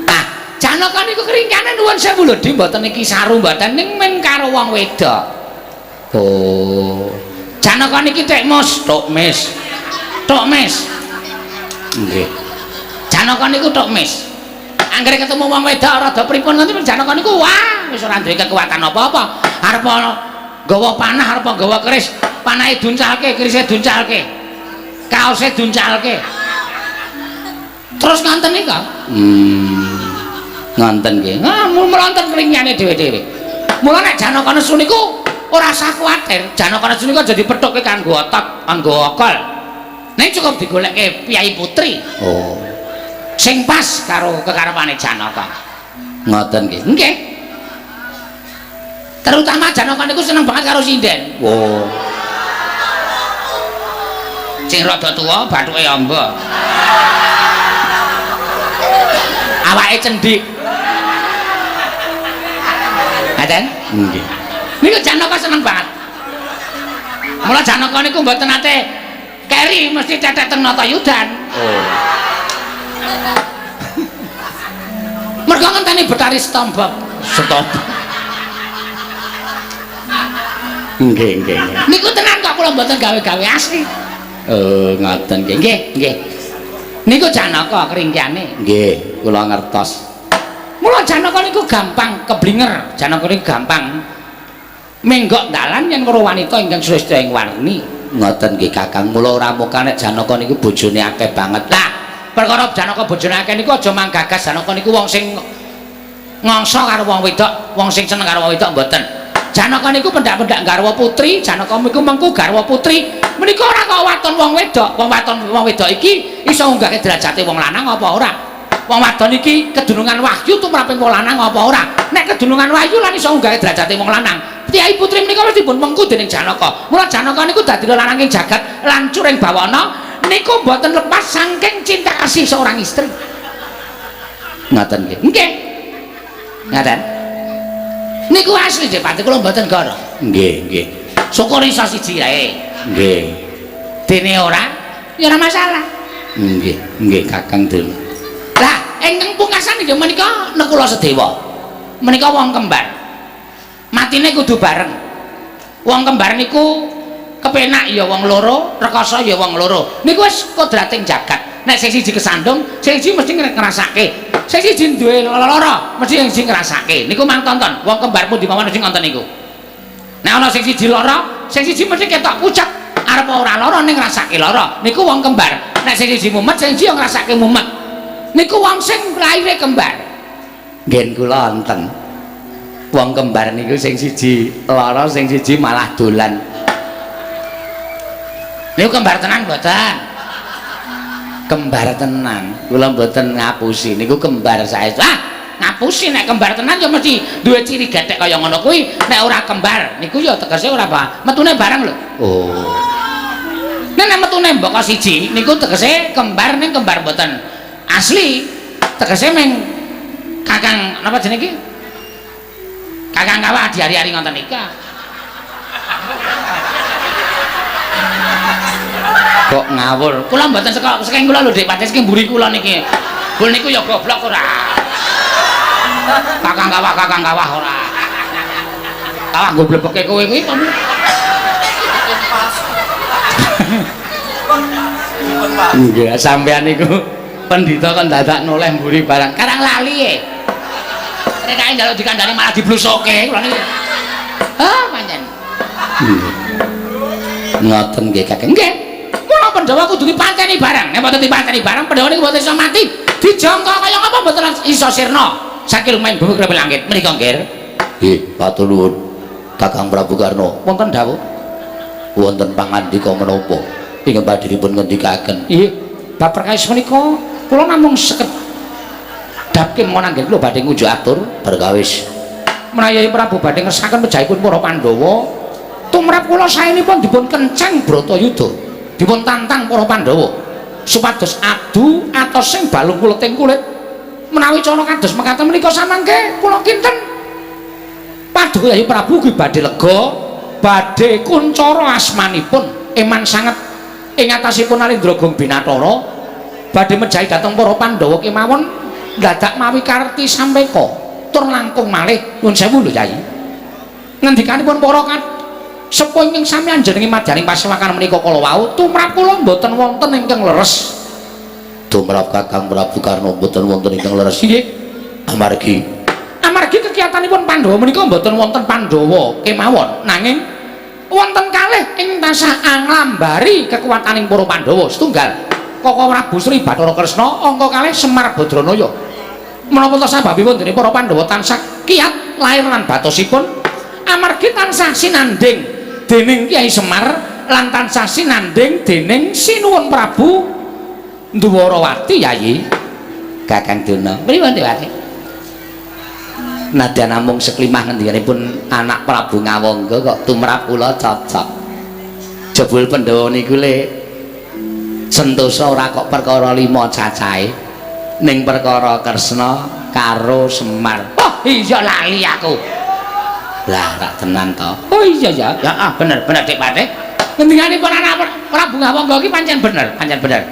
Speaker 1: Nah, Janaka niku keringkiane nuwun sewu lho, Dik, mboten iki saru mboten ning men karo wong wedok.
Speaker 2: Oh.
Speaker 1: Janaka niki tek mus, tok mis. Tok mis.
Speaker 2: Nggih.
Speaker 1: Janaka niku tok mis. Anggere ketemu wong wedok rada pripun ngoten Janaka niku wah wis ora duwe kekuatan apa-apa. Arep nggawa panah, arep nggawa keris, panahe duncalke, kerise duncalke. Kaose duncalke. Terus ngonten nika.
Speaker 2: Ngonten nggih.
Speaker 1: Nah, mula wonten keringane dhewe-dhewe. Mula nek Janaka nesu niku ora usah kuwatir. Janaka nesu niku aja dipethukke kanggo otot, kanggo akal. Ning cukup digolekke piyai putri.
Speaker 2: Oh.
Speaker 1: Sing pas karo kekarepane Janaka.
Speaker 2: Ngoten nggih.
Speaker 1: Nggih. Terutama Janaka niku seneng banget karo sinden.
Speaker 2: Oh.
Speaker 1: Sing rada tuwa bathuke amba. Awake cendhik. Ngaten?
Speaker 2: Nggih.
Speaker 1: Niku Janaka seneng banget. Mula Janaka niku mboten nate keri mesti cetek teng Natayudan.
Speaker 2: Oh.
Speaker 1: Mergo ngenteni Betari Setombok.
Speaker 2: Setombok. Nggih, nggih.
Speaker 1: Niku tenan kok kula mboten gawe-gawe asli.
Speaker 2: Oh, ngoten nggih.
Speaker 1: Nggih, nggih. Niku Janaka keringkiane.
Speaker 2: Nggih, kula ngertos.
Speaker 1: Mula Janaka niku gampang keblinger. Janaka niku gampang menggok dalan yen karo wanita ingkang sresta ing warni.
Speaker 2: Ngoten nggih Kakang. Mula ora muka nek Janaka niku bojone akeh banget.
Speaker 1: Lah, perkara Janaka bojone akeh niku aja manggagas Janaka niku wong sing ngangsa karo wong wedok, wong sing seneng karo wong wedok mboten. Janaka niku pendak-pendak garwa putri, Janaka niku mengku garwa putri. Menika ora kok waton wong wedok, wong waton wong wedok iki iso ngunggahke derajate wong lanang apa ora? Wong wadon iki kedunungan wahyu tumraping wong lanang apa ora? Nek kedunungan wahyu lan iso ngunggahke derajate wong lanang. Kyai putri menika wis dipun mengku dening Janaka. Mula Janaka niku dadi lanang ing jagat lancur ing bawana niku mboten lepas saking cinta kasih seorang istri.
Speaker 2: Ngaten nggih.
Speaker 1: Nggih. Ngaten. Niku asli nggih Pak, kula mboten goro.
Speaker 2: Nggih, nggih.
Speaker 1: Syukur iso siji ae.
Speaker 2: Nggih.
Speaker 1: Dene ora, ya ora masalah.
Speaker 2: Nggih, nggih Kakang Durna.
Speaker 1: Lah, ingkang pungkasan nggih menika Nekula Sedewa. Menika wong kembar. Matine kudu bareng. Wong kembar niku kepenak ya wong loro, rekoso ya wong loro. Niku wis kodrating jagat. Nek sing siji kesandung, sing siji mesti ngrasake. Sing siji duwe lara, mesti sing siji ngrasake. Niku mang tonton, wong kembar pundi mawon mesti ngonten niku. Nek ana sing siji lara, sing siji mesti ketok pucet. Arep ora lara ning ngrasake lara. Niku wong kembar. Nek sing siji mumet, sing siji yo ngrasake mumet. Niku wong sing laire kembar.
Speaker 2: Ngen kula wonten. Wong kembar niku sing siji lara, sing siji malah dolan.
Speaker 1: Niku kembar tenan mboten?
Speaker 2: Kembar tenan. Kula mboten ngapusi. Niku kembar saestu.
Speaker 1: Ah, ngapusi nek kembar tenan ya mesti duwe ciri gethek kaya ngono kuwi. Nek ora kembar niku ya tegese ora apa. Metune bareng lho.
Speaker 2: Oh.
Speaker 1: Nek metune mbaka siji niku tegese kembar ning kembar mboten asli. Tegese meng Kakang napa jenenge iki? Kakang Kawah diari-ari ngoten nika. Kok ngawur. Kula mboten saka saking kula lho Dik Patih saking mburi kula niki. Bul niku ya goblok ora. Kakang Kawah ora. Kawah nggo blebeke kowe kuwi apa? Nggih, sampean niku pendhita kon dadak noleh mburi barang. Karang lali e. Rekake njaluk dikandani malah diblusuke kula niku. Ah, pancen.
Speaker 2: Ngoten nggih Kakang.
Speaker 1: Nggih. Mula Pandhawa kudu dipateni barang. Nek mboten dipateni barang Pandhawa niku mboten iso mati. Dijangka kaya ngapa mboten iso sirna. Saking lumayan bumi krepel langit. Menika nggih.
Speaker 2: Nggih, matur nuwun. Kakang Prabu Karna.
Speaker 1: Wonten dawuh.
Speaker 2: Wonten pangandika menapa ingkang badhe dipun ngendikaken?
Speaker 1: Nggih, bab perkawis menika kula namung sekedhap kemawon anggen kula badhe ngunjuk atur
Speaker 2: perkawis.
Speaker 1: Menawi Prabu badhe ngersakaken pejahipun para Pandhawa, tumrap kula saenipun dipun kenceng Bratayuda, dipun tantang para Pandhawa supados adu atos sing balung kuleting kulit. Menawi cara kados mekaten menika samangke kula kinten Paduka Yayi Prabu ugi badhe lega, badhe kuncara asmanipun eman sanget ing atasipun Alendra Gong Binathara, badhe mejahi dhateng para Pandhawa kemawon dadak mawi karti sampeka tur langkung malih. Nyuwun sewu lho Yayi, ngendikanipun para sepuh ingkang sami anjenengi madyaning pasewakan menika kala wau tumrap kula mboten wonten ingkang leres.
Speaker 2: Tumrap Kakang Prabu Karna mboten wonten ingkang leres.
Speaker 1: Nggih.
Speaker 2: Amargi
Speaker 1: amargi kekiyatanipun Pandhawa menika mboten wonten Pandhawa kemawon, nanging wonten kalih ing tansah anglambari kekuwataning para Pandhawa. Setunggal Koko Prabu Sri Bathara Kresna, angka kalih Semar Badranaya. Menapa ta sababipun dene para Pandhawa tansah kiat lair lan batosipun amargi tansah sinandhing dening Kyai Semar lan tansah sinandhing dening Sinuwun Prabu Ndwarawati. Yayi
Speaker 2: Kakang Duna
Speaker 1: pripun Dewati?
Speaker 2: Nadyan namung seklimah ngendikanipun anak Prabu Ngawangga kok tumrap kula cocok. Jebul Pandhawa niku le sentosa ora kok perkara lima cacahe, ning perkara Kresna karo Semar.
Speaker 1: Oh iya lali aku.
Speaker 2: Lah rak tenan to.
Speaker 1: Oh iya ya. Ya ah bener bener Dik Patih. Ngendikanipun anak Prabu Ngawangga iki pancen bener, pancen bener.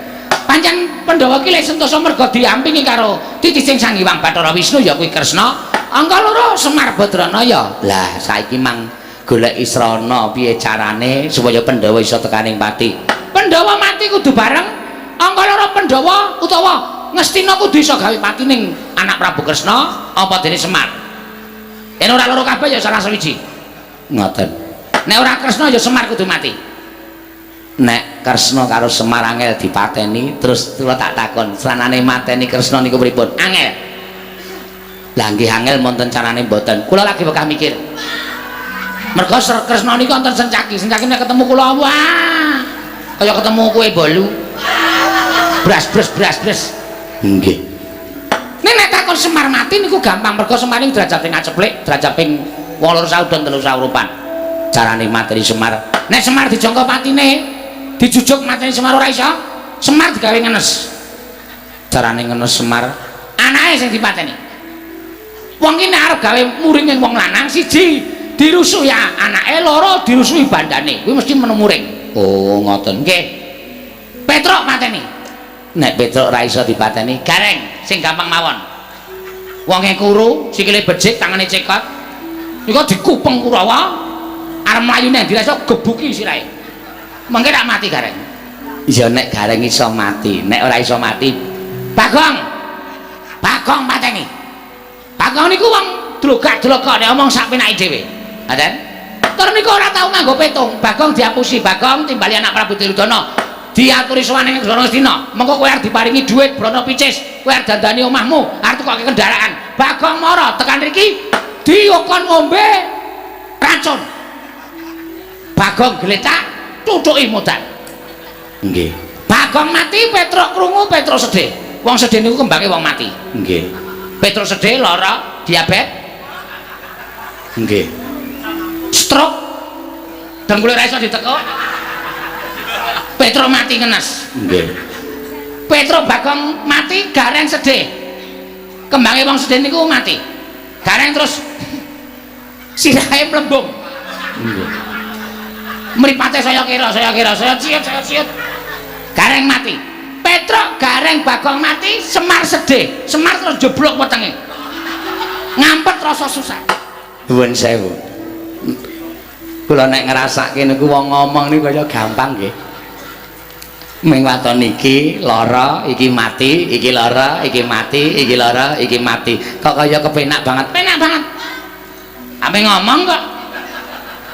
Speaker 1: Pancen Pandhawa iki le sentosa merga diampingi karo titising Sang Hyang Bathara Wisnu ya kuwi Kresna. Angka loro Semar Badranaya.
Speaker 2: Lah saiki mang golek srana piye carane supaya Pandhawa iso tekaning pati.
Speaker 1: Pandhawa mati kudu bareng. Angka loro Pandhawa utawa Ngastina kudu iso gawe pati ning anak Prabu Kresna apa dene Semar. Yen ora loro kabeh ya salah sawiji.
Speaker 2: Ngoten.
Speaker 1: Nek ora Kresna ya Semar kudu mati.
Speaker 2: Nek Kresna karo Semar angel dipateni, terus kula tak takon, sranane mateni Kresna niku pripun?
Speaker 1: Angel.
Speaker 2: Lah nggih angel wonten carane mboten.
Speaker 1: Kula lagi bekah mikir. Mergo Kresna niku wonten sencaki, sencaki nek ketemu kula wah kaya ketemu kue bolu. Bras bres bras bres.
Speaker 2: Nggih.
Speaker 1: Nek nek takon Semar mati niku gampang, mergo Semar niku derajate ngaceplik, derajat ping 8 saudon 3 saurupan.
Speaker 2: Carane mateni Semar.
Speaker 1: Nek Semar dijangka patine, dijujuk mateni Semar ora iso. Semar digawe ngenes.
Speaker 2: Carane ngenes Semar,
Speaker 1: anake sing dipateni. Wong ki nek arep gawe muring ing wong lanang siji dirusuhi anake, loro dirusuhi bandane, kuwi mesti menu muring.
Speaker 2: Oh ngoten.
Speaker 1: Nggih. Petruk mateni.
Speaker 2: Nek Petruk ora iso dipateni,
Speaker 1: Gareng sing gampang mawon. Wonge kuru, sikile becik, tangane cekot. Iku dikupeng Kurawa, arep mlayu nang ndi iso gebuki sirahe. Mengke rak mati Gareng.
Speaker 2: Ya nek Gareng iso mati, nek ora iso mati
Speaker 1: Bagong. Bagong pateni. Bagong niku wong dlogak-dlogok nek omong sak penake dhewe. Ngaten? Tur niku ora tau nganggo petung. Bagong diapusi, Bagong timbali anak Prabu Duryudana. Diaturi sowan ing negara Ngastina. Mengko kowe arep diparingi dhuwit brana picis, kowe arep dandani omahmu, arep tukoke kendaraan. Bagong mara tekan riki diokon ngombe racun. Bagong gletak, tutuki modal.
Speaker 2: Nggih.
Speaker 1: Bagong mati, Petruk krungu, Petruk sedih. Wong sedih niku kembange wong mati.
Speaker 2: Nggih.
Speaker 1: Petruk sedih lara, diabetes.
Speaker 2: Nggih.
Speaker 1: Stroke. Dengkule ora iso ditekuk. Petruk mati ngenes.
Speaker 2: Nggih.
Speaker 1: Petruk Bagong mati, Gareng sedih. Kembange wong sedih niku mati. Gareng terus Sirahe mlembung.
Speaker 2: Nggih.
Speaker 1: Mripate saya kira, saya kira, saya ciut, saya ciut. Gareng mati. Petruk Gareng Bagong mati, Semar sedih. Semar terus jeblok wetenge. Ngampet rasa susah.
Speaker 2: Nuwun sewu. Kula nek ngrasake niku wong ngomong niku kaya gampang nggih. Ming waton iki lara, iki mati, iki lara, iki mati, iki lara, iki mati. Kok kaya kepenak banget.
Speaker 1: Penak banget. Ame ngomong kok.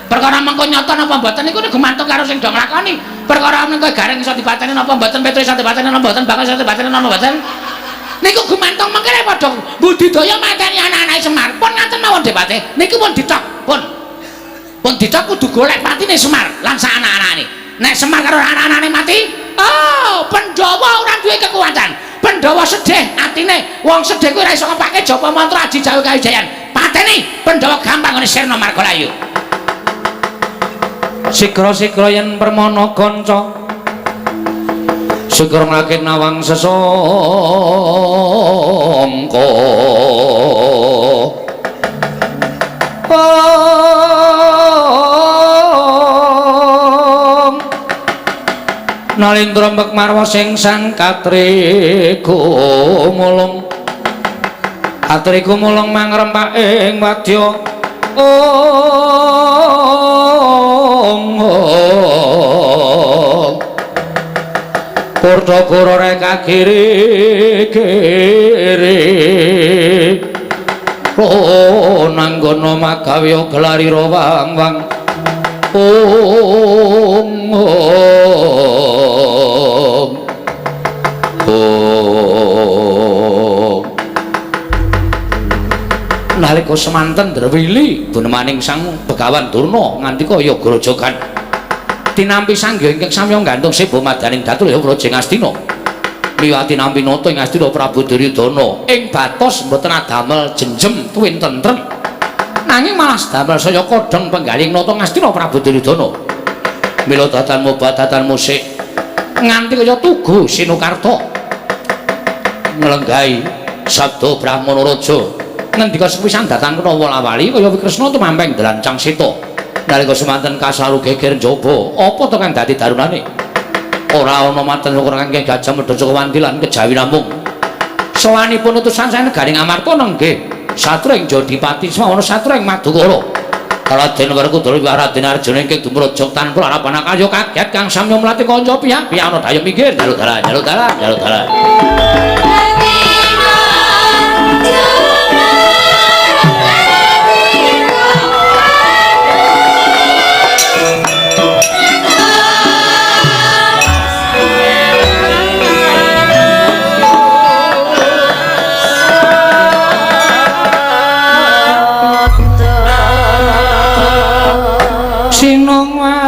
Speaker 1: Perkara mengko nyata napa mboten niku gumantung karo sing do nglakoni. Perkara mengko Gareng iso dipateni napa mboten, Petruk iso dipateni napa mboten, Bagong iso dipateni napa mboten. Niku gumantung mengkene padha budidaya mateni anak-anake Semar. Pun ngaten mawon debate. Niku pun ditok, pun. Pun ditok kudu golek patine Semar lan sak anak-anake. Nek Semar karo anak-anake mati, oh, Pandhawa ora duwe kekuatan. Pandhawa sedih atine. Wong sedih kuwi ora iso ngepake japa mantra aji jawa kawijayan. Pateni Pandhawa gampang ngene sirna margalayu.
Speaker 2: Sigra-sigra yen permana kanca sigra ngakit nawang sesangka. Om Nalindra mbek marwa sing sang katriku mulung, katriku mulung mangrempak ing wadya. Om Purta-kura reka kiri kiri Ronanggono magawe gelarira wang-wang. Om Om Om. Nalika semanten Drewili bunemaning Sang Begawan Durna nganti kaya grojogan tinampi sanggya ingkang samya nggantung seba madaning datul ya Praja Ngastina. Liwati nampi nata ing Ngastina Prabu Duryudana ing batos mboten adamel jenjem tuwin tentrem, nanging malah damel saya kodheng penggaling nata Ngastina Prabu Duryudana. Mila datan mubadatan musik nganti kaya tugu Sinukarta nglenggahi sabda Brahmana Raja ngendika sepisan datang kena wolawali kaya Kresna tumampeng dlancang seta. Nalika semanten kasaru geger njaba, apa to kang dadi darunane? Ora ana maten syukur kang Gajah Mada Sukawandi lan kejawi namung. Sowanipun utusan saking negaring Amarta nenggih satru ing Jodipati semawana satru ing Madukara. Raden Werkudara Raden Arjuna ingkang dumraja tanpa harapan kaya kaget kang samya mlati kanca pihak-pihak ana dayung minggir jaluk dalan jaluk dalan jaluk dalan. Sinongwati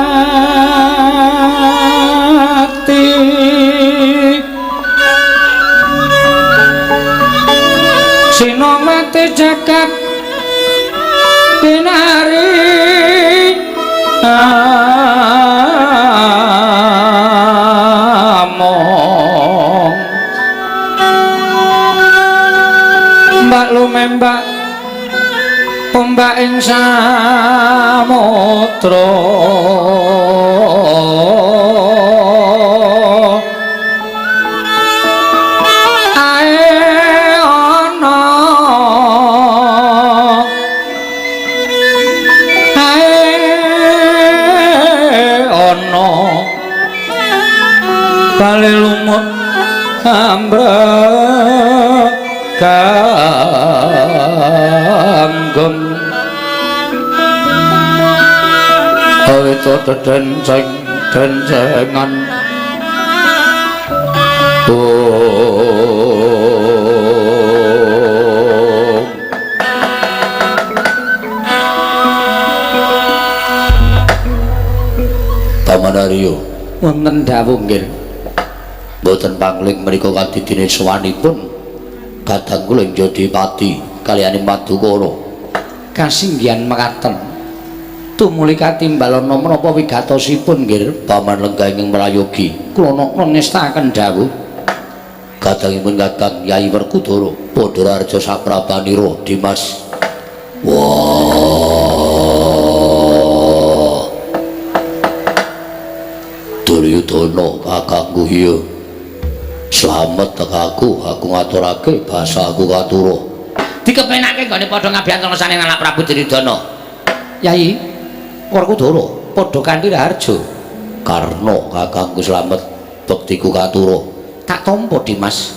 Speaker 2: Sinongwati jagat binari among Mbak lumembak ombak ing samudra ae ana ae ana bali lumut ambrek ganggem awit dedenceng dencengan. Paman Arya
Speaker 1: Wonten dawuh nggih.
Speaker 2: Mboten pangling menika kadidine sowanipun kadang kula ing Jodipati kaliyane Madukara.
Speaker 1: Kasinggihan mekaten. Tumuli katimbalana menapa wigatosipun nggih
Speaker 2: Paman lenggah ingkang prayogi.
Speaker 1: Kula nokna ngestakaken dawuh.
Speaker 2: Kadangipun Kakang Yai Werkudara Pandharaharja Saprabanira Dimas. Wah. Duryudana kakangku iya. Slamet tekaku, aku ngaturake basa aku katura.
Speaker 1: Dikepenake nggone padha ngabiyantara sane anak Prabu Duryudana.
Speaker 2: Yai, Werkudara padha kanthi raharja. Karna kakangku slamet bektiku katura. Tak tampa Dimas.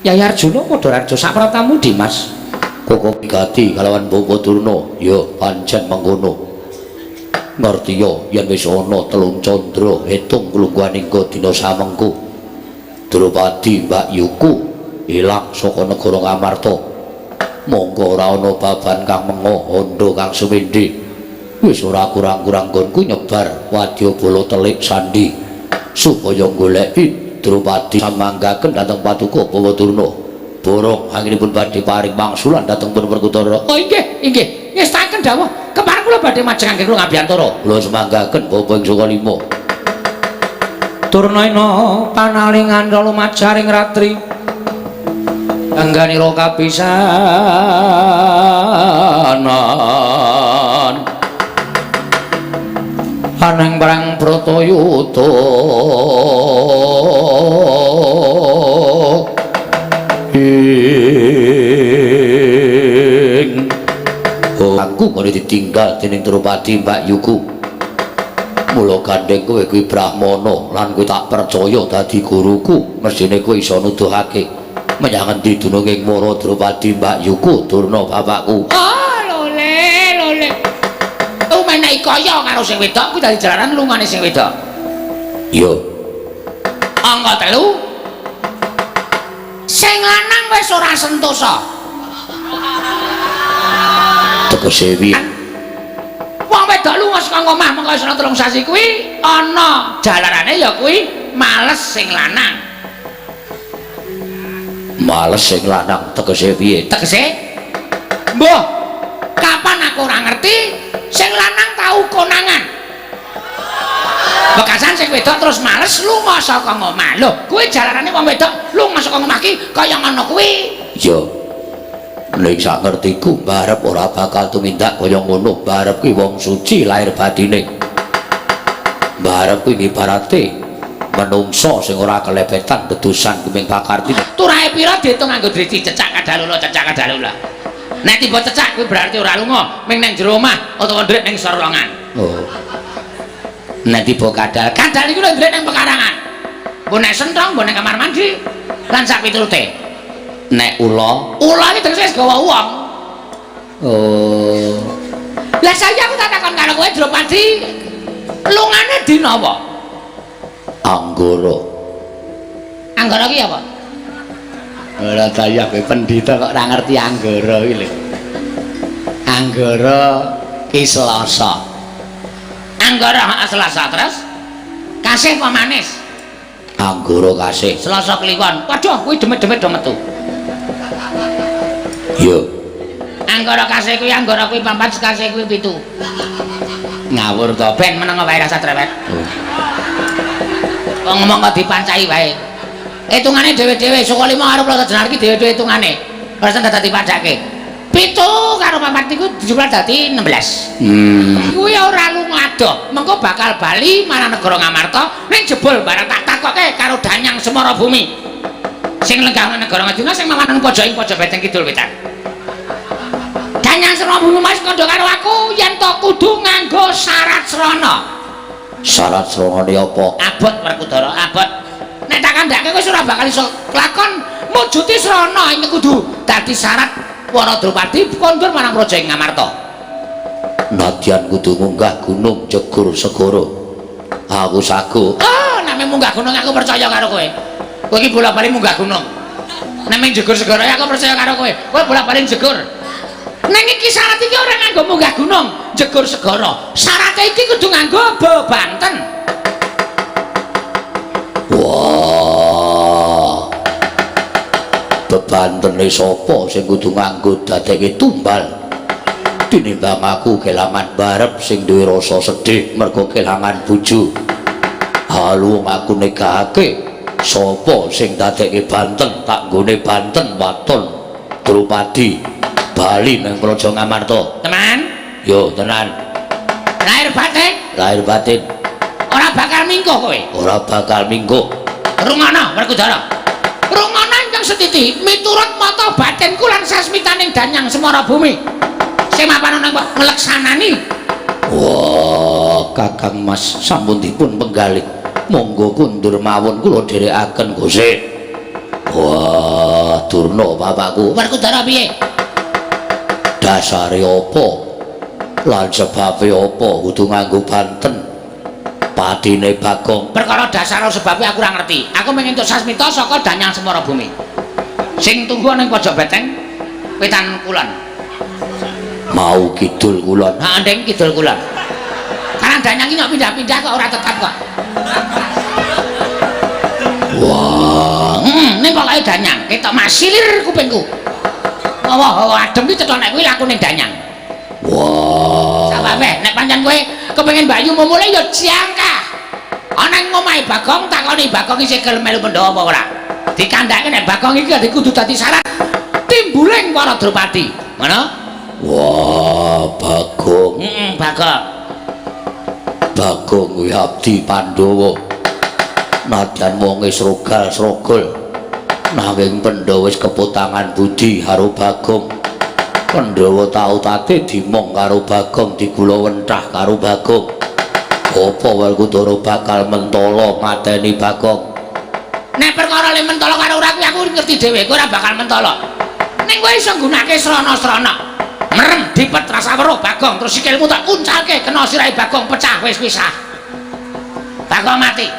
Speaker 2: Yai Arjuna padha raharja sapratamu Dimas. Koko migati kalawan Bapa Durna, ya pancen mengkono. Ngertiya yen wis ana telung candra hitung klungguhaning dina samengko. Drupadi Mbak Yuku ilang saka negara Ngamarta. Monggo ora ana baban kang mengo hondo kang sumindhi. Wis ora kurang-kurang nggonku nyebar wadyabala telik sandi supaya goleki Drupadi samanggaken dhateng Paduka Bawa Durna. Borong anggenipun badhe paring wangsulan dhateng pun Werkudara.
Speaker 1: Oh inggih, inggih. Ngestaken dawuh. Kepareng kula badhe majengaken kula ngabiyantara.
Speaker 2: Kula semanggaken bapa ing saka lima.
Speaker 1: Turnaina panalingan lumajaring ratri. Angganira kapisanan. Aneng perang Bratayuda.
Speaker 2: Ing aku ngene ditinggal dening Drupadi Mbak Yuku. Mula gandeng kowe kuwi Brahmana lan kowe tak percaya dadi guruku, mesthine kowe iso nuduhake menyang endi dununging Wara Drupadi Mbak Yuku Durna bapakku.
Speaker 1: Oh, lole, lole. Umenehi kaya karo sing wedok kuwi dadi jalaran lungane sing wedok.
Speaker 2: Iya.
Speaker 1: Angka 3. Sing lanang wis ora sentosa.
Speaker 2: Tegese piye?
Speaker 1: Wong wedok lunga saka omah mengko wis ana 3 sasi kuwi ana jalarane ya kuwi males sing lanang.
Speaker 2: Males sing lanang tegese piye?
Speaker 1: Tegese mbuh kapan aku ora ngerti sing lanang tau konangan. Bekasan sing wedok terus males lunga saka omah. Lho, kuwi jalarane wong wedok lunga saka omah ki kaya ngono kuwi.
Speaker 2: Iya. Ning sak ngertiku barep ora bakal tumindak kaya ngono. Barep kuwi wong suci lahir batine. Barep kuwi ibarate menungso sing ora kelebetan dedusan kuming pakarti.
Speaker 1: Turahe pira diitung nganggo driji cecak kadalula cecak kadalula. Nek tiba cecak kuwi berarti ora lunga, ming nang jero omah utawa ndrek ning sorlongan.
Speaker 2: Oh.
Speaker 1: Nek tiba kadal, kadal iku lho ndrek nang pekarangan. Mbok nek senthong, mbok nek kamar mandi lan sak piturute.
Speaker 2: Nek ula,
Speaker 1: ula iki tegese wis gawa wong.
Speaker 2: Oh.
Speaker 1: Lah saiki aku tak takon karo kowe Drupadi, lungane dina apa?
Speaker 2: Anggara.
Speaker 1: Anggara ki apa?
Speaker 4: Ora ta ya kowe pendhita kok ora ngerti anggara iki lho. Anggara ki Selasa.
Speaker 1: Anggara Selasa terus kasih apa manis?
Speaker 2: Anggara kasih.
Speaker 1: Selasa kliwon. Waduh kuwi demit-demit do metu.
Speaker 2: Iya.
Speaker 1: Anggara kasih kuwi anggara kuwi papat kasih kuwi 7.
Speaker 4: Ngawur to.
Speaker 1: Ben meneng wae rasa trewet.
Speaker 2: Oh.
Speaker 1: Wong ngomong kok dipancahi wae. Hitungane dhewe-dhewe saka 5 karo Plata Jenar iki dhewe-dhewe hitungane. Ora usah dadi padhake. 7 karo 4 iku dijumlah dadi 16. Kuwi ora lunga adoh, mengko bakal bali marang negara Ngamarta ning jebul barang tak takoke karo Danyang Semara Bumi. Sing lenggah nang negara Ngaduna sing mawan pojok ing pojok beteng kidul wetan. Danyang Semara Bumi mas kandha karo aku yen to kudu nganggo syarat srana.
Speaker 2: Syarat sranane apa?
Speaker 1: Abot Werkudara, abot. Nek tak kandhake kowe ora bakal iso kelakon mujuti srana iki kudu dadi syarat Wara Drupadi kondur marang praja ing Ngamarta.
Speaker 2: Nadyan kudu munggah gunung jegur segara. Aku sago.
Speaker 1: Oh, nek munggah gunung aku percaya karo kowe. Kowe iki bola-bali munggah gunung. Nek mung jegur segara aku percaya karo kowe. Kowe bola-bali jegur. Ning iki syarat iki ora nganggo munggah gunung, jegur segara. Syarate iki kudu nganggo bebanten.
Speaker 2: Wah. Bebantene sapa sing kudu nganggo dadekke tumbal? Tinimbang aku kelangan barep sing duwe rasa sedih mergo kelangan bojo. Halu aku nikahake sapa sing dadekke banten tak nggone banten waton Drupadi bali nang Praja Ngamarta.
Speaker 1: Tenan?
Speaker 2: Yo tenan.
Speaker 1: Lahir batin?
Speaker 2: Lahir batin.
Speaker 1: Ora bakal mingguh kowe.
Speaker 2: Ora bakal mingguh.
Speaker 1: Rungono Werkudara. Rungono ingkang setiti miturut mata batinku lan sasmitaning Danyang Semara Bumi. Sing mapan ana kok ngleksanani.
Speaker 2: Wah, Kakang Mas sampun dipun penggalih. Monggo kundur mawon kula dherekaken Gusti. Wah, Durna bapakku.
Speaker 1: Werkudara piye?
Speaker 2: Dasare apa? Lan sebabe apa kudu nganggo banten? Patine Bagong.
Speaker 1: Perkara dasar sebabe aku ora ngerti. Aku mung entuk sasmita saka Danyang Semara Bumi. Sing tunggu ana ing pojok beteng wetan kulon.
Speaker 2: Mau kidul kulon.
Speaker 1: Ha, ndeng kidul kulon. Karena Danyang iki kok pindah-pindah kok ora tetap kok.
Speaker 2: Wah,
Speaker 1: ning pokoke Danyang ketok masilir kupingku. Hawa-hawa adem ki cetha nek kuwi lakune Danyang.
Speaker 2: Wah.
Speaker 1: Sababe nek pancen kowe kepengin Bayu mumule ya jangkah. Ana ing omahe Bagong takoni Bagong isih gelem melu Pandhawa apa ora. Dikandhake nek Bagong iki kudu dadi syarat timbuling para Drupadi. Ngono?
Speaker 2: Wah, Bagong.
Speaker 1: Heeh, Bagong.
Speaker 2: Bagong kuwi abdi Pandhawa. Nadyan wonge srogal-srogol. Nanging Pandhawa wis keputangan budi karo Bagong. Pandhawa tau tate dimong karo Bagong, digula wentah karo Bagong. Apa Werkudara bakal mentala mateni Bagong?
Speaker 1: Nek perkara le mentala karo ora kuwi aku ngerti dhewe, kowe ora bakal mentala. Ning kowe iso nggunakake srana-srana. Merem dipet rasa weruh Bagong, terus sikilmu tak uncalke kena sirahe Bagong pecah wis pisah. Bagong mati.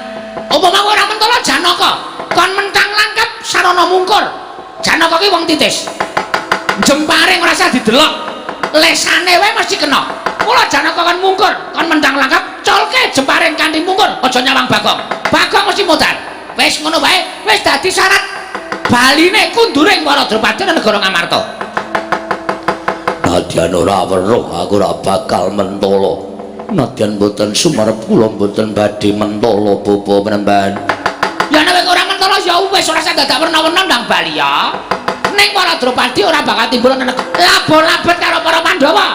Speaker 1: Upama kowe ora mentala Janaka, kon mentang langkep sarana mungkur. Janaka ki wong titis. Jempare ora usah didelok. Lesane wae mesti kena. Mula Janaka kon mungkur, kon mentang langkep, colke jempare kanthi mungkur, aja nyawang Bagong. Bagong mesti modar. Wis ngono wae, wis dadi syarat baline kunduring para Drupadi nang negara Ngamarta.
Speaker 2: Nadyan ora weruh aku ora bakal mentala. Nadyan mboten sumerep kula mboten badhe mentala bapa penemban.
Speaker 1: Ya nek ora mentala ya wis ora usah dadak werna-werna ndang bali ya. Ning para Drupadi ora bakal timbul nang labo-labet karo para Pandhawa.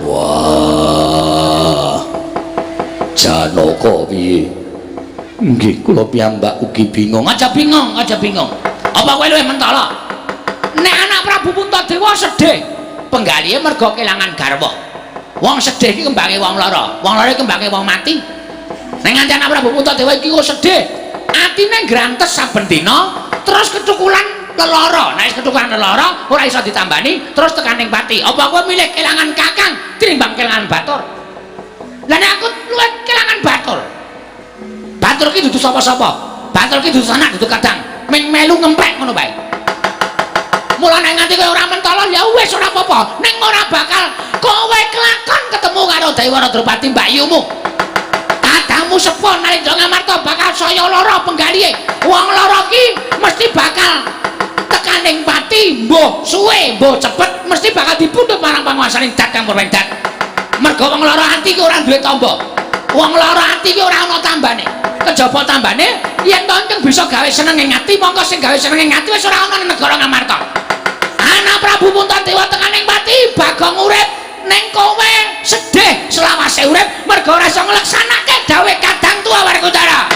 Speaker 2: Wah. Janaka piye? Nggih kula piyambak ugi bingung.
Speaker 1: Aja bingung, aja bingung. Apa kowe luwih mentala? Nek anak Prabu Puntadewa sedih, penggalihe mergo kelangan garwa. Wong sedih iki kembange wong lara, wong lara iki kembange wong mati. Nek nganti anak Prabu Puntadewa iki kok sedih, atine grantes saben dina, terus kecukulan lelara. Nek wis kecukulan lelara, ora iso ditambani, terus tekan ning pati. Apa kowe milih kelangan kakang tinimbang kelangan batur? Lah nek aku luwih kelangan batur. Batur ki dudu sapa-sapa. Batur ki dudu sanak, dudu kadang. Ming melu ngempek ngono bae. Mula nek nganti kowe ora mentala ya wis ora apa-apa. Ning ora bakal kowe kelakon ketemu karo Dewa Drupadi mbakyumu. Kadangmu sepuh nalika Ngamarta bakal saya lara penggalihe. Wong lara ki mesti bakal tekaning pati, mbuh suwe, mbuh cepet mesti bakal dipundhut marang panguwasaning Dat Kang Purwendat. Mergo wong lara ati ki ora duwe tamba. Wong lara ati ki ora ana tambane. Kejaba tambane yen to ingkang bisa gawe seneng ing ati, mongko sing gawe seneng ing ati wis ora ana ning negara Ngamarta. Anak Prabu Puntadewa tekaning pati, Bagong urip ning kowe sedih selawase urip mergo ora iso ngleksanake dawuh kadang tuwa Werkudara.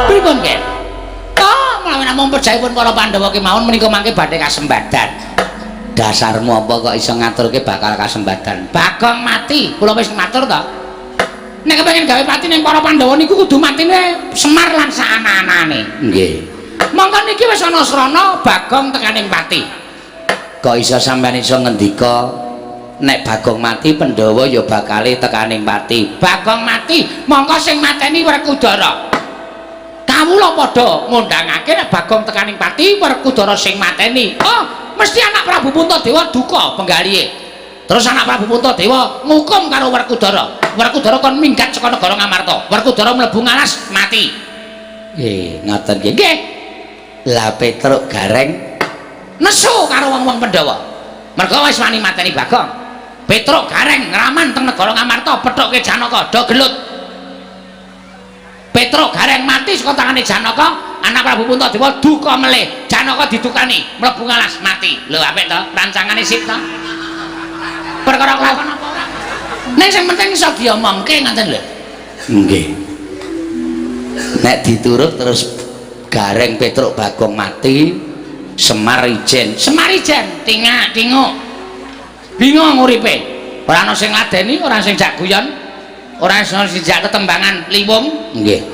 Speaker 1: Pripun, Ken? Oh, menawi namung perjayipun para Pandhawa kemawon menika mangke badhe kasembadan.
Speaker 4: Dasarmu apa kok iso ngaturke bakal kasembadan?
Speaker 1: Bagong mati, kula wis matur to. Nek kepengin gawe pati ning para Pandhawa niku kudu matine Semar lan saana-anane.
Speaker 4: Nggih.
Speaker 1: Mongko niki wis ana srana Bagong tekaning pati.
Speaker 4: Kok iso sampean iso ngendika nek Bagong mati Pandhawa ya bakale tekaning pati?
Speaker 1: Bagong mati, mongko sing mateni Werkudara. Kawula padha ngundangake nek Bagong tekaning pati Werkudara sing mateni. Oh, mesti anak Prabu Puntadewa duka penggalihe. Terus anak Prabu Puntadewa ngukum karo Werkudara. Werkudara kon minggat saka negara Ngamarta. Werkudara mlebu ngalas mati.
Speaker 4: Nggih, ngoten nggih.
Speaker 1: Nggih.
Speaker 4: Lah Petruk Gareng
Speaker 1: nesu karo wong-wong Pandhawa. Mergo wis wani mateni Bagong. Petruk Gareng ngraman teng negara Ngamarta pethuke Janaka do gelut. Petruk Gareng mati saka tangane Janaka, anak Prabu Puntadewa duka melih. Janaka didukani, mlebu ngalas mati. Lho apik to? Rancangane sip to? Perkara kelakon apa ora? Ning sing penting iso diomongke ngoten lho.
Speaker 4: Nggih. Nek diturut terus Gareng Petruk Bagong mati, Semar ijen.
Speaker 1: Semar ijen tingak tinguk. Bingung uripe. Ora ana sing ngladeni, ora sing jak guyon, ora ana sing jak tetembangan liwung.
Speaker 4: Nggih.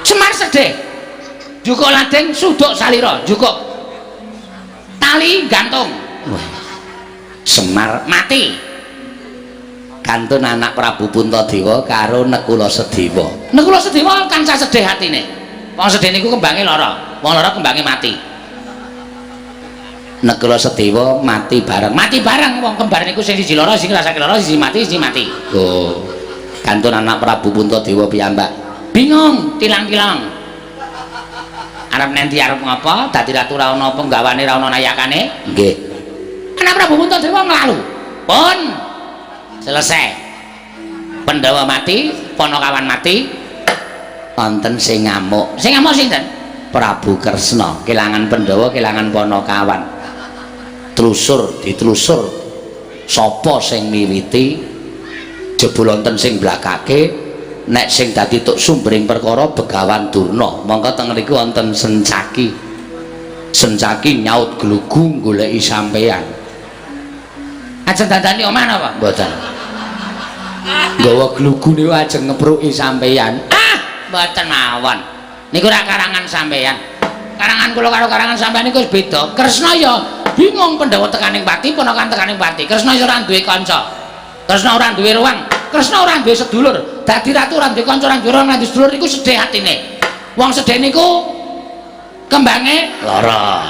Speaker 1: Semar sedih. Jukuk lading suduk salira, jukuk tali gantung.
Speaker 4: Wah. Semar
Speaker 1: mati.
Speaker 4: Kantun anak Prabu Puntadewa karo Nekula Sedewa.
Speaker 1: Nekula Sedewa tansah sedih atine. Wong sedih niku kembange lara, wong lara kembange mati.
Speaker 4: Nekula Sedewa mati bareng.
Speaker 1: Mati bareng wong kembar niku sing siji lara, sing ngrasake lara, siji mati, siji mati.
Speaker 4: Oh. Kantun anak Prabu Puntadewa piyambak
Speaker 1: bingung, tilang-tilang. Arep nendi arep ngapa? Dadi ratu ra ono penggawane, ra ono nayakane.
Speaker 4: Nggih.
Speaker 1: Anak Prabu Puntadewa nglalu. Pun selesai. Pandhawa mati, Panakawan mati,
Speaker 4: wonten sing ngamuk.
Speaker 1: Sing ngamuk sinten?
Speaker 4: Prabu Kresna, kelangan Pandhawa, kelangan Panakawan. Tlusur ditelusur sapa sing miwiti, jebul wonten sing blakake nek sing dadi tuk sumbering perkara Begawan Durna. Mongko teng mriku wonten Sencaki. Sencaki nyaut glugu goleki sampeyan.
Speaker 1: Ajeng dandani omah napa?
Speaker 4: Mboten. Nggawa glugu niku ajeng ngepruki sampeyan.
Speaker 1: Ah, mboten mawon. Niku ora karangan sampeyan. Karangan kula karo karangan sampeyan niku wis beda. Kresna ya bingung Pandhawa tekaning pati, Panakawan tekaning pati. Kresna ya ora duwe kanca. Kresna ora duwe ruang. Kresna ora duwe sedulur. Dadi ratu ora duwe kanca, ora duwe ruang, ora duwe sedulur niku sedih atine. Wong sedih niku kembange
Speaker 4: lara.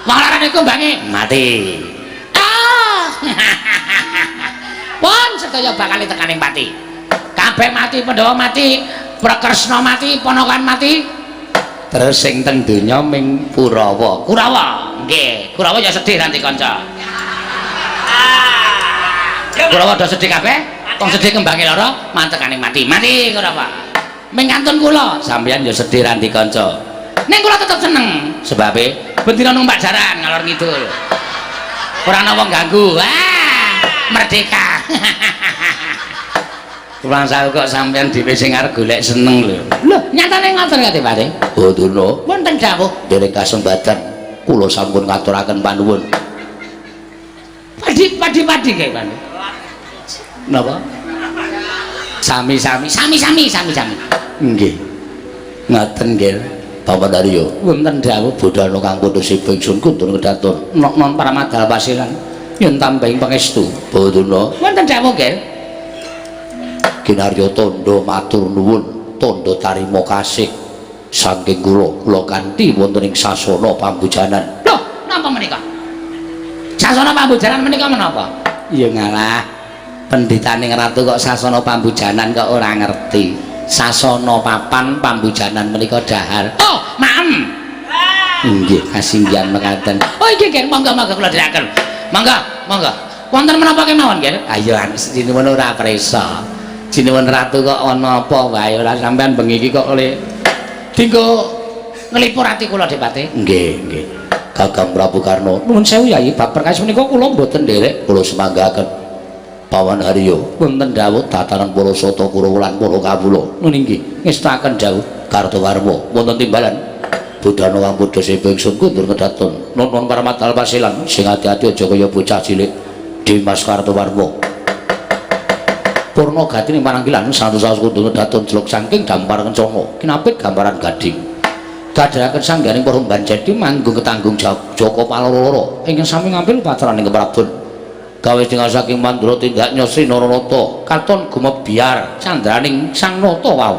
Speaker 1: Wong lara niku kembange
Speaker 4: mati.
Speaker 1: Ah. Pun sedaya bakal tekaning pati. Kabeh mati, Pandhawa mati, Kresna mati, Panakawan mati.
Speaker 4: Terus sing teng donya ming Kurawa.
Speaker 1: Kurawa, nggih. Kurawa ya sedih nanti kanca. Kurawa do sedih kabeh. Wong sedih kembange lara, mantekaning mati. Mati Kurawa. Ming kantun kula,
Speaker 4: sampeyan ya sedih ranti kanca.
Speaker 1: Ning kula tetep seneng.
Speaker 4: Sebabe
Speaker 1: ben dina numpak jaran ngalor ngidul. Ora ana wong ganggu. Wah, merdeka.
Speaker 4: Kurang sawu kok sampeyan dhewe sing arep golek seneng lho.
Speaker 1: Lho, nyatane ngoten kate Pak.
Speaker 4: Oh, Durna.
Speaker 1: Wonten dawuh
Speaker 4: dereng kasembatan kula sampun ngaturaken panuwun.
Speaker 1: Padi padi padi nggih, Pak.
Speaker 4: Napa? Sami-sami,
Speaker 1: sami-sami, sami-sami.
Speaker 4: Nggih. Ngoten nggih. Bapak Daryo,
Speaker 1: wonten dawuh
Speaker 4: bodhana kang putus ingsun kundur kedaton.
Speaker 1: Nok-non paramadal pasilan yen tambahing pangestu.
Speaker 4: Bodhana.
Speaker 1: Wonten dawuh nggih.
Speaker 4: Kinarya tandha matur nuwun, tandha tarima kasih saking kula, kula kanthi wonten ing sasana pambujanan.
Speaker 1: Lho, napa menika? Sasana pambujanan menika menapa?
Speaker 4: Ya ngalah, pendhitaning ratu kok sasana pambujanan kok ora ngerti. Sasana papan pambujanan menika dahar.
Speaker 1: Oh, maem.
Speaker 4: Nggih, kasinggihan mekaten.
Speaker 1: Oh, nggih, nggih, monggo monggo kula dherekaken. Monggo, monggo. Wonten menapa kemawon, nggih?
Speaker 4: Ayo sinuwun ora prisa. Sinuwun ratu kok ana apa wae ora sampean bengi iki kok oleh
Speaker 1: dinggo nglipur ati kula Depate.
Speaker 4: Nggih, nggih. Kakang Prabu Karna, nuwun sewu Yayi, bab perkawis menika kula mboten nderek, kula semanggaken. Pawan Haryo, wonten dawuh tataran para sata Kurawa lan para kawula. Nun inggih, ngestakaken dawuh Kartowarma wonten timbalan. Budana kang padha sepo ingsun kundur kedaton. Nuwun paramadal pasilan sing ati-ati aja kaya bocah cilik. Dimas Kartowarma. Purna gati ing pananggilan santos-santos kundur kedaton jeluk saking dampar kencana. Kinapit gambaran gading. Kadharaken sangganing para banjadi manggung ketanggung Joko Paloro ingkang sami ngambil patraning keprabon. Gawe tinggal saking Mandura tindak Sri Naranata katon gumebyar candraning Sang Nata wau.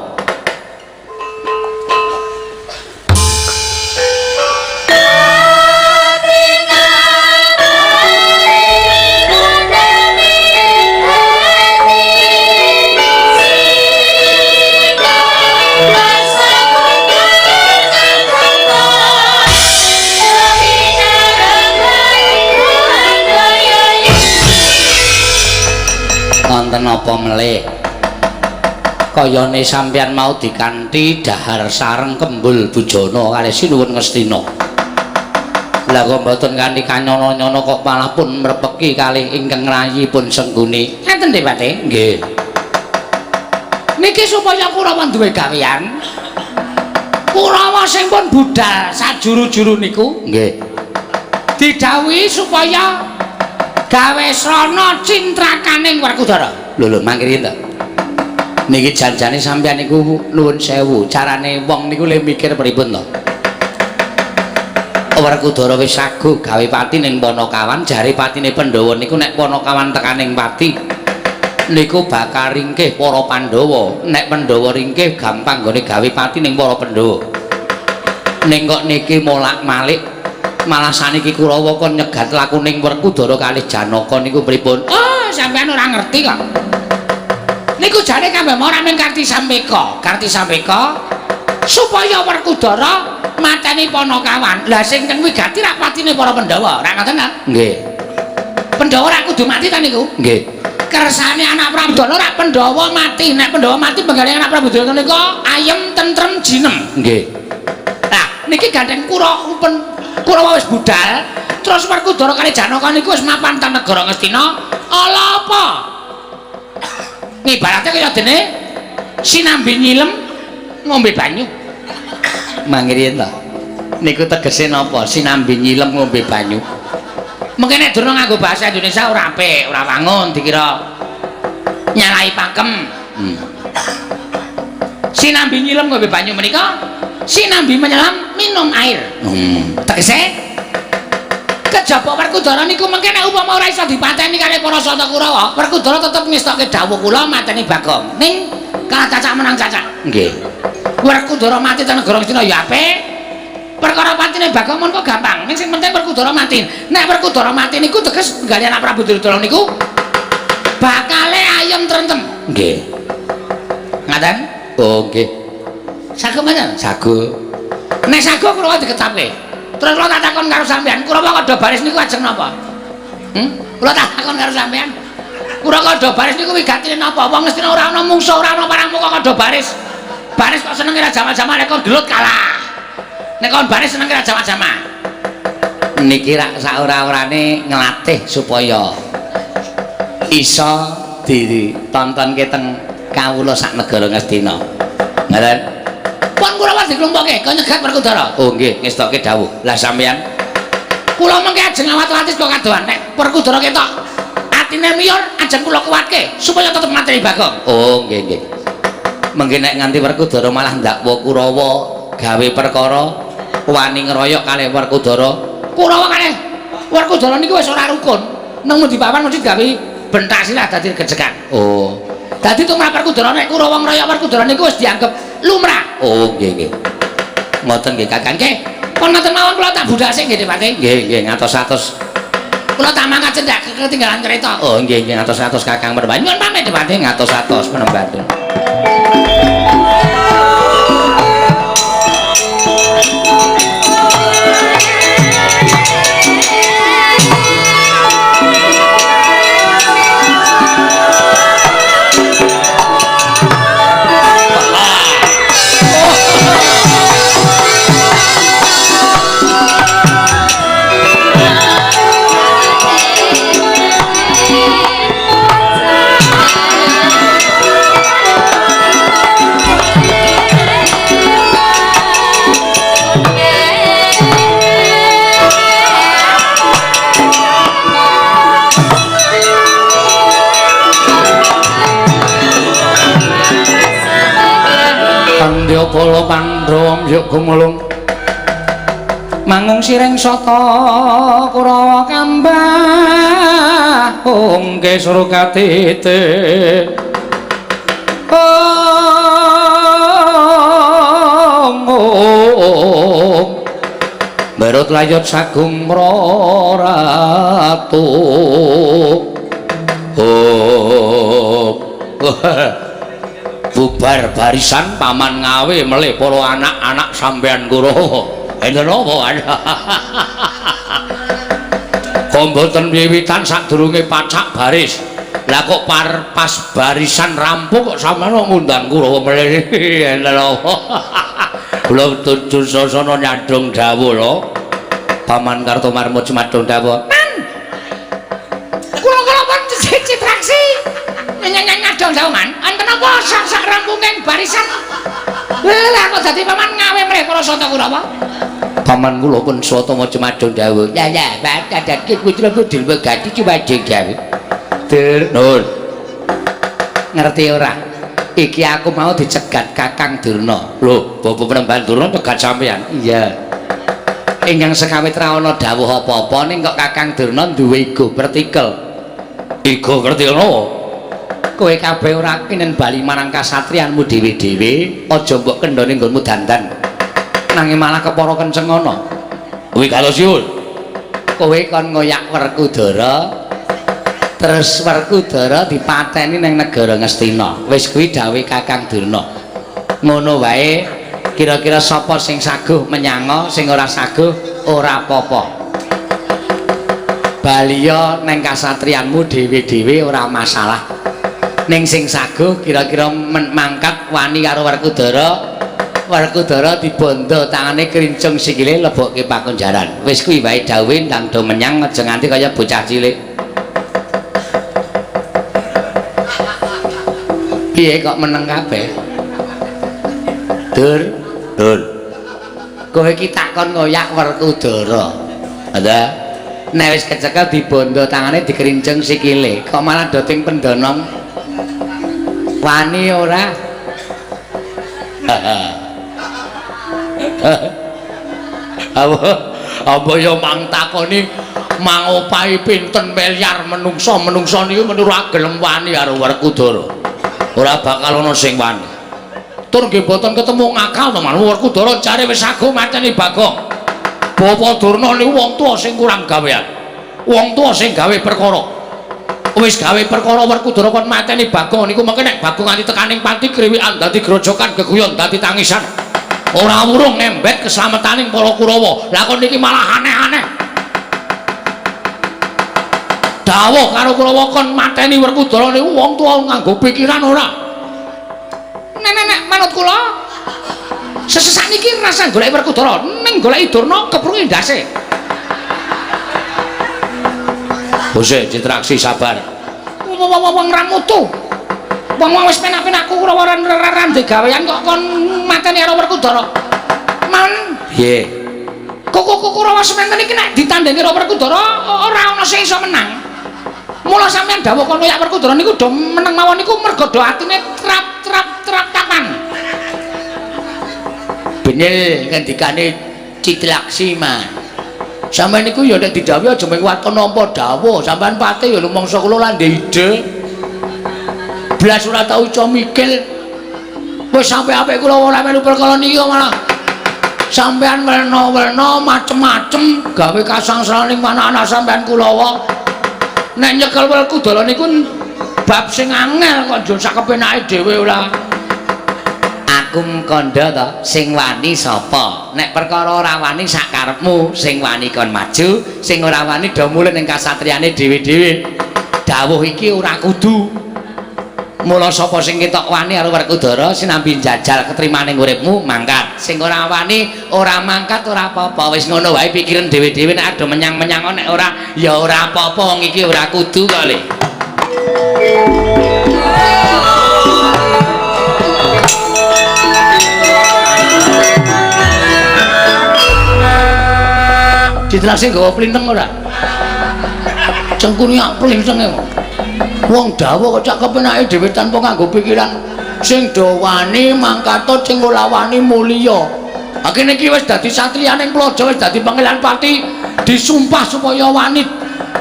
Speaker 2: Wonten apa melih? Kayane sampeyan mau dikanthi dahar sareng kembul bujana kalih Sinuwun Ngastina. Lah kok mboten kanthi kanyono-nyono kok malah pun mrepeki kalih ingkang rayi pun Sengguni.
Speaker 1: Ngeten nggih, Pakde?
Speaker 2: Nggih.
Speaker 1: Niki supaya Kurawa duwe gawean. Kurawa sing pun budal sajuru-juru niku
Speaker 2: nggih
Speaker 1: didhawuhi supaya gawe srana cintrakaning Werkudara.
Speaker 2: Lho lho mangke riyen to. Niki janjane sampeyan niku nuwun sewu, carane wong niku le mikir pripun to? Werkudara wis saguh gawe pati ning Panakawan, jare patine Pandhawa niku nek Panakawan tekaning pati niku bakal ringkih para Pandhawa. Nek Pandhawa ringkih gampang nggone gawe pati ning para Pandhawa. Ning kok niki molak-malik malah saniki Kurawa kon nyegat lakuning Werkudara kalih Janaka niku pripun?
Speaker 1: Oh, sampeyan ora ngerti kok. Niku jane kambah ora mung Karti Sampeka, Karti Sampeka supaya Werkudara mateni Panakawan. Lah sing teng wigati rak patine para Pandhawa, rak ngoten ta?
Speaker 2: Nggih.
Speaker 1: Pandhawa rak kudu mati ta niku?
Speaker 2: Nggih.
Speaker 1: Kersane anak Prabu Durna rak Pandhawa mati. Nek Pandhawa mati benggale anak Prabu Durna nika ayem tentrem jinem.
Speaker 2: Nggih.
Speaker 1: Lah niki gandeng Kurawa wis budal, terus Werkudara kali Janaka niku wis mapan teng negara Ngastina. Ala apa? Ngibarate kaya dene sinambi nyilem ngombe banyu.
Speaker 2: Mangke riyen to. Niku tegese napa? Sinambi nyilem ngombe banyu.
Speaker 1: Mungkin nek Durna nganggo bahasa Indonesia ora apik, ora wangun dikira nyalahi pakem. Sinambi nyilem ngombe banyu menika sinambi menyelam minum air. Tegese kejaba Werkudara niku mengke nek upama ora iso dipateni kalih para Sata Kurawa, Werkudara tetep ngestokke dawuh kula mateni Bagong. Ning kalah cacak menang cacak.
Speaker 2: Nggih.
Speaker 1: Werkudara mati teng negara Ngastina ya apik. Perkara patine Bagong mun kok gampang. Ning sing penting Werkudara mati. Nek Werkudara mati niku teges nggali anak Prabu Duryudana niku bakale ayem trentem.
Speaker 2: Nggih.
Speaker 1: Ngaten?
Speaker 2: Oh nggih.
Speaker 1: Saguh mboten?
Speaker 2: Saguh.
Speaker 1: Nek saguh kula diketapke. Terus kula tak takon karo sampeyan, Kurawa kada baris niku ajeng napa? Kula tak takon karo sampeyan. Kurawa kada baris niku wigatine napa? Wong Ngastina ora ana mungsuh, ora ana parang muka kada baris. Baris kok senenge ra jama-jama nek kon gelut kalah. Nek kon baris senenge ra jama-jama.
Speaker 2: Niki rak saora-orane nglatih supaya iso ditontonke teng kawula sak negara Ngastina. Ngaten?
Speaker 1: Pun Kurawa diklumpukke kon nyegat Werkudara.
Speaker 2: Oh nggih, ngestokke dawuh. Lah sampeyan
Speaker 1: kula mengke ajeng awat-awati kok kadohan. Nek Werkudara ketok atine miyur ajeng kula kuatke supaya tetep mateni Bagong.
Speaker 2: Oh nggih nggih. Mengke nek nganti Werkudara malah ndakwa Kurawa gawe perkara wani ngeroyok kalih Werkudara.
Speaker 1: Kurawa kalih Werkudara niku wis ora rukun. Nang di papan mesti gawe bentak silah dadi gejekan.
Speaker 2: Oh.
Speaker 1: Dadi tumrap Werkudara nek Kurawa ngeroyok Werkudara niku wis dianggep lumrah.
Speaker 2: Oh nggih nggih. Ngoten nggih Kakang.
Speaker 1: Nggih. Pun ngoten mawon kula tak budhal sik nggih Pak.
Speaker 2: Nggih nggih ngatos-atos.
Speaker 1: Kula tak mangkat cendhak ketinggalan kereta.
Speaker 2: Oh nggih nggih ngatos-atos Kakang Peremban.
Speaker 1: Nyuwun pamit Pak.
Speaker 2: Ngatos-atos penemban. Pandya Pandhawa yuk gumulung mangung siring sata Kurawa kambah ongke surukatite ong barut layut sagung mratu oh bubar barisan paman ngawe melih para anak-anak sampean Kurawa. Enten apa? Kok mboten wiwitan sadurunge pacak baris. Lah kok pas barisan rampung kok sampeyan ngundang Kurawa mrene. Enten apa? Kula Dursasana nyadong dawuh lho. Paman Kartomarmo jumadong dawuh.
Speaker 1: Man. Kula-kula pun Citraksi. Nyadong dawuh man. Enten apa sak-sak rampunging barisan? Lah kok dadi paman ngawe mreh para sata Kurawa?
Speaker 2: Paman kula pun Swatama jumadong dawuh. Ya ya, badat putra budil wegati jumadong dawuh. Dur, nun. Ngerti ora? Iki aku mau dicegat Kakang Durna. Lho, Bapak Penemban Durna cegat sampeyan? Iya. Ingkang sekawit ra ana dawuh apa-apa ning kok Kakang Durna duwe ego vertikal. Ego vertikal napa? Kowe kabeh ora kenen bali marang kasatriyanmu dhewe-dhewe, aja mbok kendhone nggonmu dandan. Nanging malah kepara kenceng ana. Kuwi kalosiun. Kowe kon ngoyak Werkudara. Terus Werkudara dipateni ning negara Ngastina. Wis kuwi dawuhe Kakang Durna. Ngono wae, kira-kira sapa sing saguh menyanga, sing ora saguh ora apa-apa. Baliya ning kasatriyanmu dhewe-dhewe ora masalah. Ning sing saguh kira-kira mangkat wani karo Werkudara, Werkudara dibondo tangane krincung sikile lebokke pakunjaran. Wis kuwi wae dawuhe ndang do menyang aja nganti kaya bocah cilik. Piye kok meneng kabeh? Dur, dur. Kowe iki takon ngoyak Werkudara. Ada. Nek wis kecekel dibondo tangane dikrincung sikile, kok malah doting pendonom. Wani ora? Apa ya mang takoni mangopahi pinten miliar menungsa-menungsa niku menurut gelem wani karo Werkudara. Ora bakal ana sing wani. Tur nggih boten ketemu ngakal to, Man. Werkudara jare wis sago mateni Bagong. Bapak Durna niku wong tuwa sing kurang gawean. Wong tuwa sing gawe perkara. Wis gawe perkara Werkudara kon mateni Bagong niku mengke nek Bagong nganti tekaning pati kriwikan dadi grojokan geguyon dadi tangisan. Ora wurung ngembet keselametaning para Kurawa. Lah kon niki malah aneh-aneh. Dawuh karo Kurawa kon mateni Werkudara niku wong tuwa nganggo pikiran ora.
Speaker 1: Nek nek manut kula sesesak niki rasa goleki Werkudara ning goleki Durna keprunge ndase.
Speaker 2: Bose Citraksi sabar.
Speaker 1: Wong ra mutu. Wong-wong wis penak-penakku Kurawa ora ndek gawean kok kon mateni karo Werkudara. Man,
Speaker 2: piye?
Speaker 1: Kok Kurawa sementen iki nek ditandingi karo Werkudara ora ana sing iso menang. Mula sampeyan dawuh kono yak Werkudara niku do meneng mawon niku mergo do atine trap trap trap tapan.
Speaker 2: Bener ngendikane Citraksi, Man. Sampeyan niku ya nek didhawuhi aja mung waton nampa dawuh, sampeyan pate ya rumangsa kula lan ndek ide. Blas ora tau iso mikir. Wis sampe apik kula ora melu perkara niki kok malah sampeyan werna-werna macem-macem gawe kasangsaraning anak-anak sampeyan kulawa. Nek nyekel Werkudara niku bab sing angel kok njur sak kepenake dhewe ora.
Speaker 4: Aku kandha to, sing wani sapa? Nek perkara ora wani sak karepmu, sing wani kon maju, sing ora wani do mulih ning kasatriyane dhewe-dhewe. Dawuh iki ora kudu. Mula sapa sing ketok wani karo Werkudara sinambi njajal ketrimane uripmu mangkat. Sing ora wani ora mangkat ora apa-apa. Wis ngono wae pikiran dhewe-dhewe nek ado menyang-menyang nek ora ya ora apa-apa wong iki ora kudu kok le.
Speaker 2: Citraksi nggawa plinteng ora? Cengkune ak plintenge kok. Wong dawuh kok cak kepenake dhewe tanpa nganggo pikiran. Sing do wani mangkato sing ora wani mulya. Ha kene iki wis dadi satriyaning Praja, wis dadi pangeran pati, disumpah supaya wani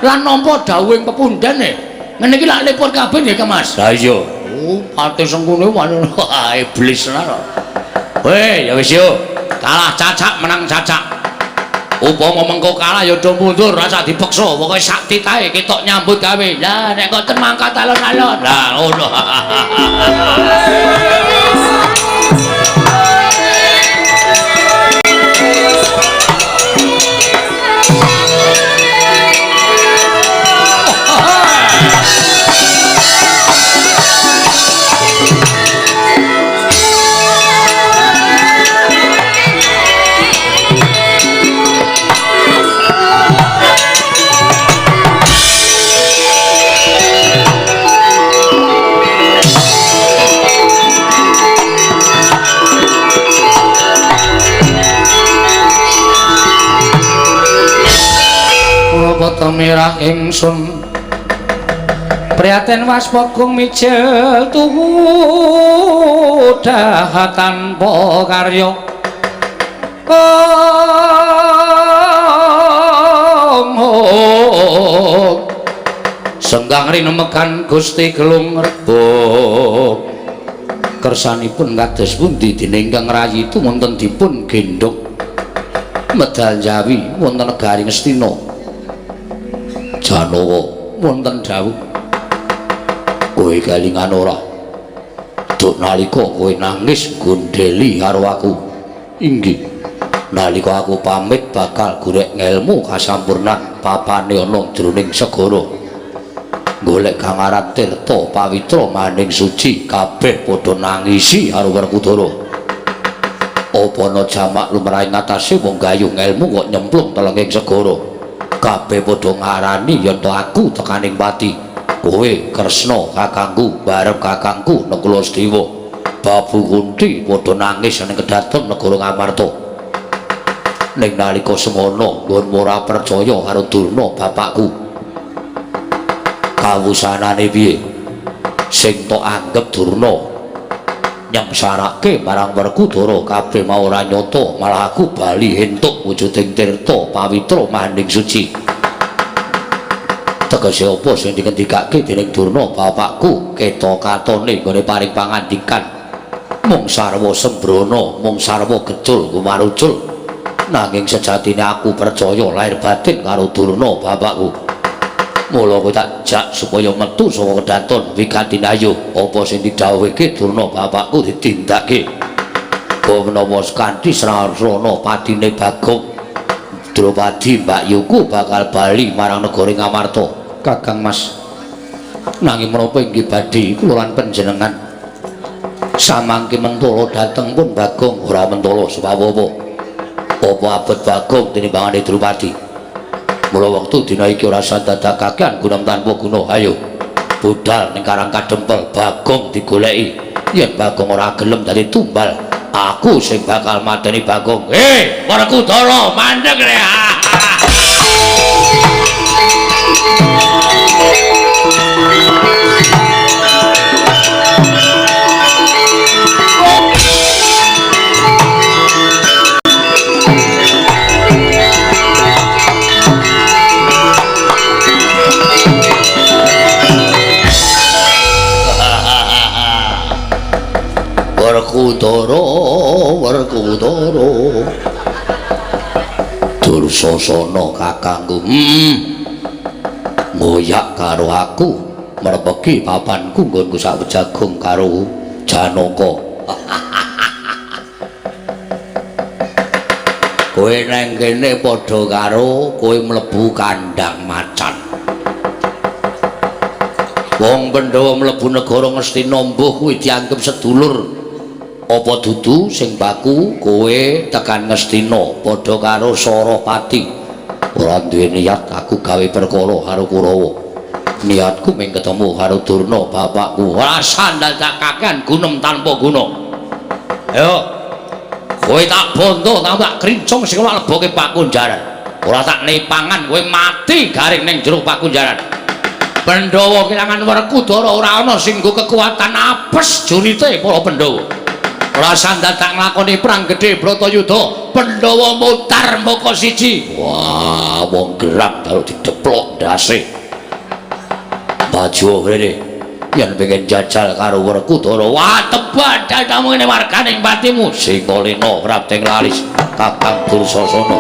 Speaker 2: lan nampa dawuhing pepundhene. Ngene iki lak lepur kabeh nggih, Kang Mas. Lah iya. Oh, pati sengkune wani iblis tenan kok. Weh, ya wis yo. Kalah cacak menang cacak. Upama mengko kalah ya do mundur, rasa dipeksa, pokoke sak titahe ketok nyambut gawe. Lah nek ngoten mangkat alon-alon. Lah ngono.
Speaker 1: Tumirah ingsun prihatin waspagung mijil tuhu daha tanpa karya. Om senggang rinemekan Gusti Gelung Rebok kersanipun kados pundi dene ingkang rayi itu wonten dipun gendhong medal Jawi wonten negari Ngastina. Janawa wonten dawuh, kowe kelingan ora duk nalika kowe nangis gondeli karo aku? Inggih. Nalika aku pamit bakal golek ngelmu kasampurnan papane ana jroning segara, golek gangaran tirta pawitra maning suci, kabeh padha nangisi karo Werkudara. Apa ana jamak lumrah ing atase wong gayuh ngelmu kok nyemplung telenging segara? Kabeh padha ngarani yen to aku tekaning pati. Kowe Kresna kakangku bareng kakangku Nakula Sedewa Babu Kunti padha nangis ning kedaton negara Ngamarta. Ning nalika semono nggon ora percaya karo Durna bapakku. Kawusanane piye? Sing tok anggep Durna nyengsarake marang Werkudara kabeh mau ora nyata, malah aku bali entuk wujuding tirta pawitra maning suci. Tegese apa sing dingendikake dening Durna bapakku keta katone nggone paring pangandikan mung sarwa sembrana, mung sarwa gejul gumarucul. Nanging sejatine aku percaya lahir batin karo Durna bapakku. Mula kowe tak jak supaya metu saka kedaton wigati ayo apa sing didhawuhke Durna bapakku ditindakake. Kok menawa kanthi srana patine Bagong Drupadi mbakyuku bakal bali marang negara Ngamarta. Kakang Mas, nanging menapa inggih badhe kula lan panjenengan samangke mentala dhateng pun Bagong ora mentala sebab apa? Apa abot Bagong tinimbangane Drupadi? Mula wektu dina iki ora dadak kakean guna tanpa guna. Ayo budal ning Karang Kadempel, Bagong digoleki. Yen Bagong ora gelem dadi tumbal, aku sing bakal mateni Bagong. Hei, Werkudara, mandeg re. Werkudara, Werkudara, Dursasana kakangku, ngoyak karo aku merpeki papanku nggonku sak wejagung karo Janaka. Kowe nang kene padha karo kowe mlebu kandang macan. Wong Pandhawa mlebu negara Ngastina mbuh kuwi dianggep sedulur. Apa dudu sing baku kowe tekan Ngastina padha karo Sarapati. Ora duwe niat aku gawe perkara karo Kurawa. Niatku mung ketemu karo Durna bapakku. Ora sandal kakean gunem tanpa guna. Ayo kowe tak bondo, tak krincung sing ora leboke pakunjaran. Ora tak nepangan kowe mati garing ning jero pakunjaran. Pandhawa kelangan Werkudara ora ana sing nggo kekuatan apes jurite para Pandhawa. Ora sandadak nglakoni perang gedhe Bratayuda, Pandhawa mutar moko siji. Wah, wong gerang kalau dideplok ndase. Maju rene yen pengen jajal karo Werkudara. Wah, tebak dadamu ngene warganing patimu. Singalena Raden Laris, Kakang Dursasana.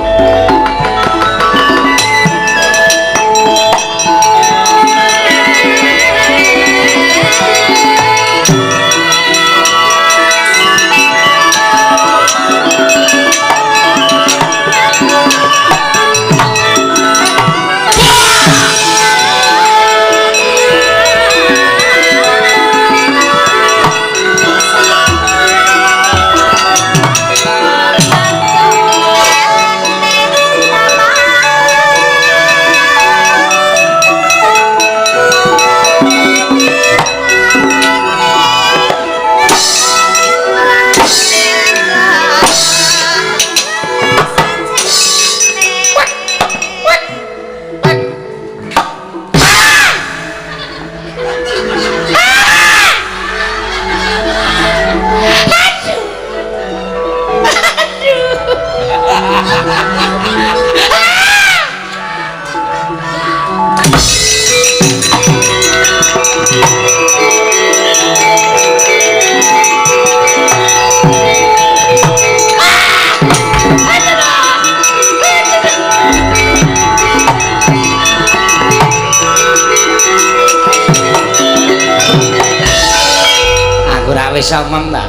Speaker 1: Aku ora wis omong ta.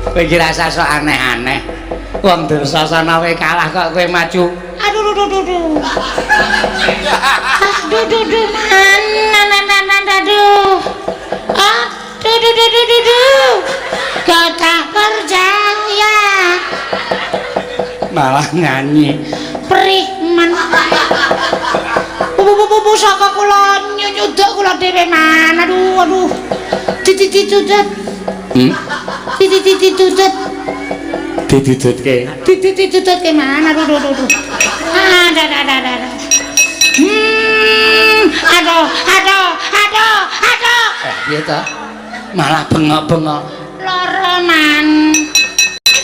Speaker 1: Kowe iki rasa sok aneh-aneh. Wong Dursasana wae kalah kok kowe maju.
Speaker 5: Aduh duh duh duh. Aduh duh duh man aduh. Aduh duh duh duh duh duh. Kau tak percaya.
Speaker 1: Malah nyanyi.
Speaker 5: Perih man. Bu saka kula nyunyuduk kula dhewe man. Aduh aduh. Dititutut. Dititutut.
Speaker 1: Ditututke.
Speaker 5: Dititututke man. Aduh aduh aduh. Aduh aduh aduh aduh. Aduh aduh aduh aduh.
Speaker 1: Piye ta? Malah bengok-bengok.
Speaker 5: Lara man.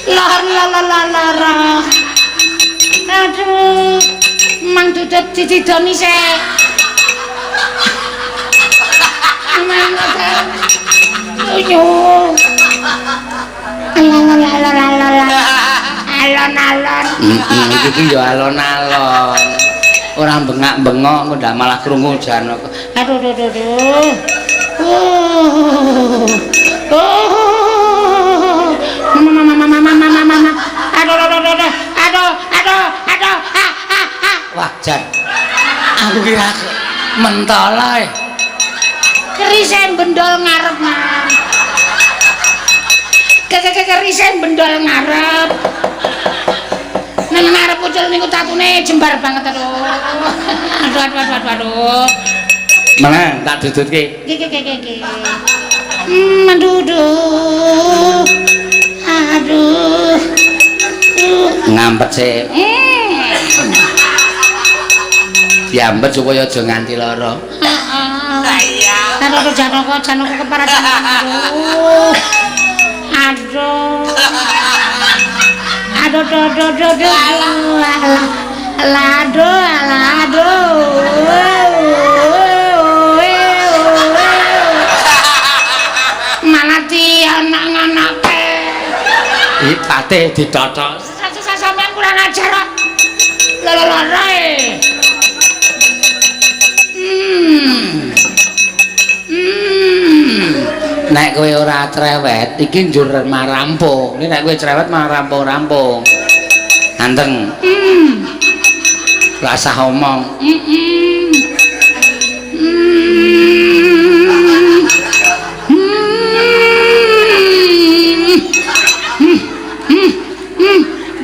Speaker 5: Lara lara lara. Aduh. Mang dudut dididoni sik. Mang yo. Alon alon alon. Alon-alon.
Speaker 1: Iki ki ya alon-alon. Ora bengak-bengok engko ndak malah krungu Janaka.
Speaker 5: Aduh aduh aduh. Mama mama mama mama mama. Aduh aduh aduh aduh aduh aduh.
Speaker 1: Wah, jan. Aku kira mentolo e.
Speaker 5: Kerise bendol ngarep, Mas. Kerise bendol ngarep. Nang ngarep ucul niku tatune jembar banget aduh. Aduh aduh aduh aduh.
Speaker 1: Meneng tak dudutke.
Speaker 5: Nggih nggih nggih nggih. Aduh aduh. Aduh.
Speaker 1: Ngampet sik. Diambet supaya aja nganti lara.
Speaker 5: Heeh. Iya. Aduh Janaka Janaka keparasan aduh. Aduh. Aduh aduh aduh aduh aduh. Alah aduh alah aduh. Malah dianak-anake.
Speaker 1: Iki patih ditotok.
Speaker 5: Sampeyan kurang ajar kok. Lara-lara e.
Speaker 1: Nek kowe ora cerewet iki njur marampung. Nek kowe cerewet malah rampung-rampung. Anteng. Rasah omong.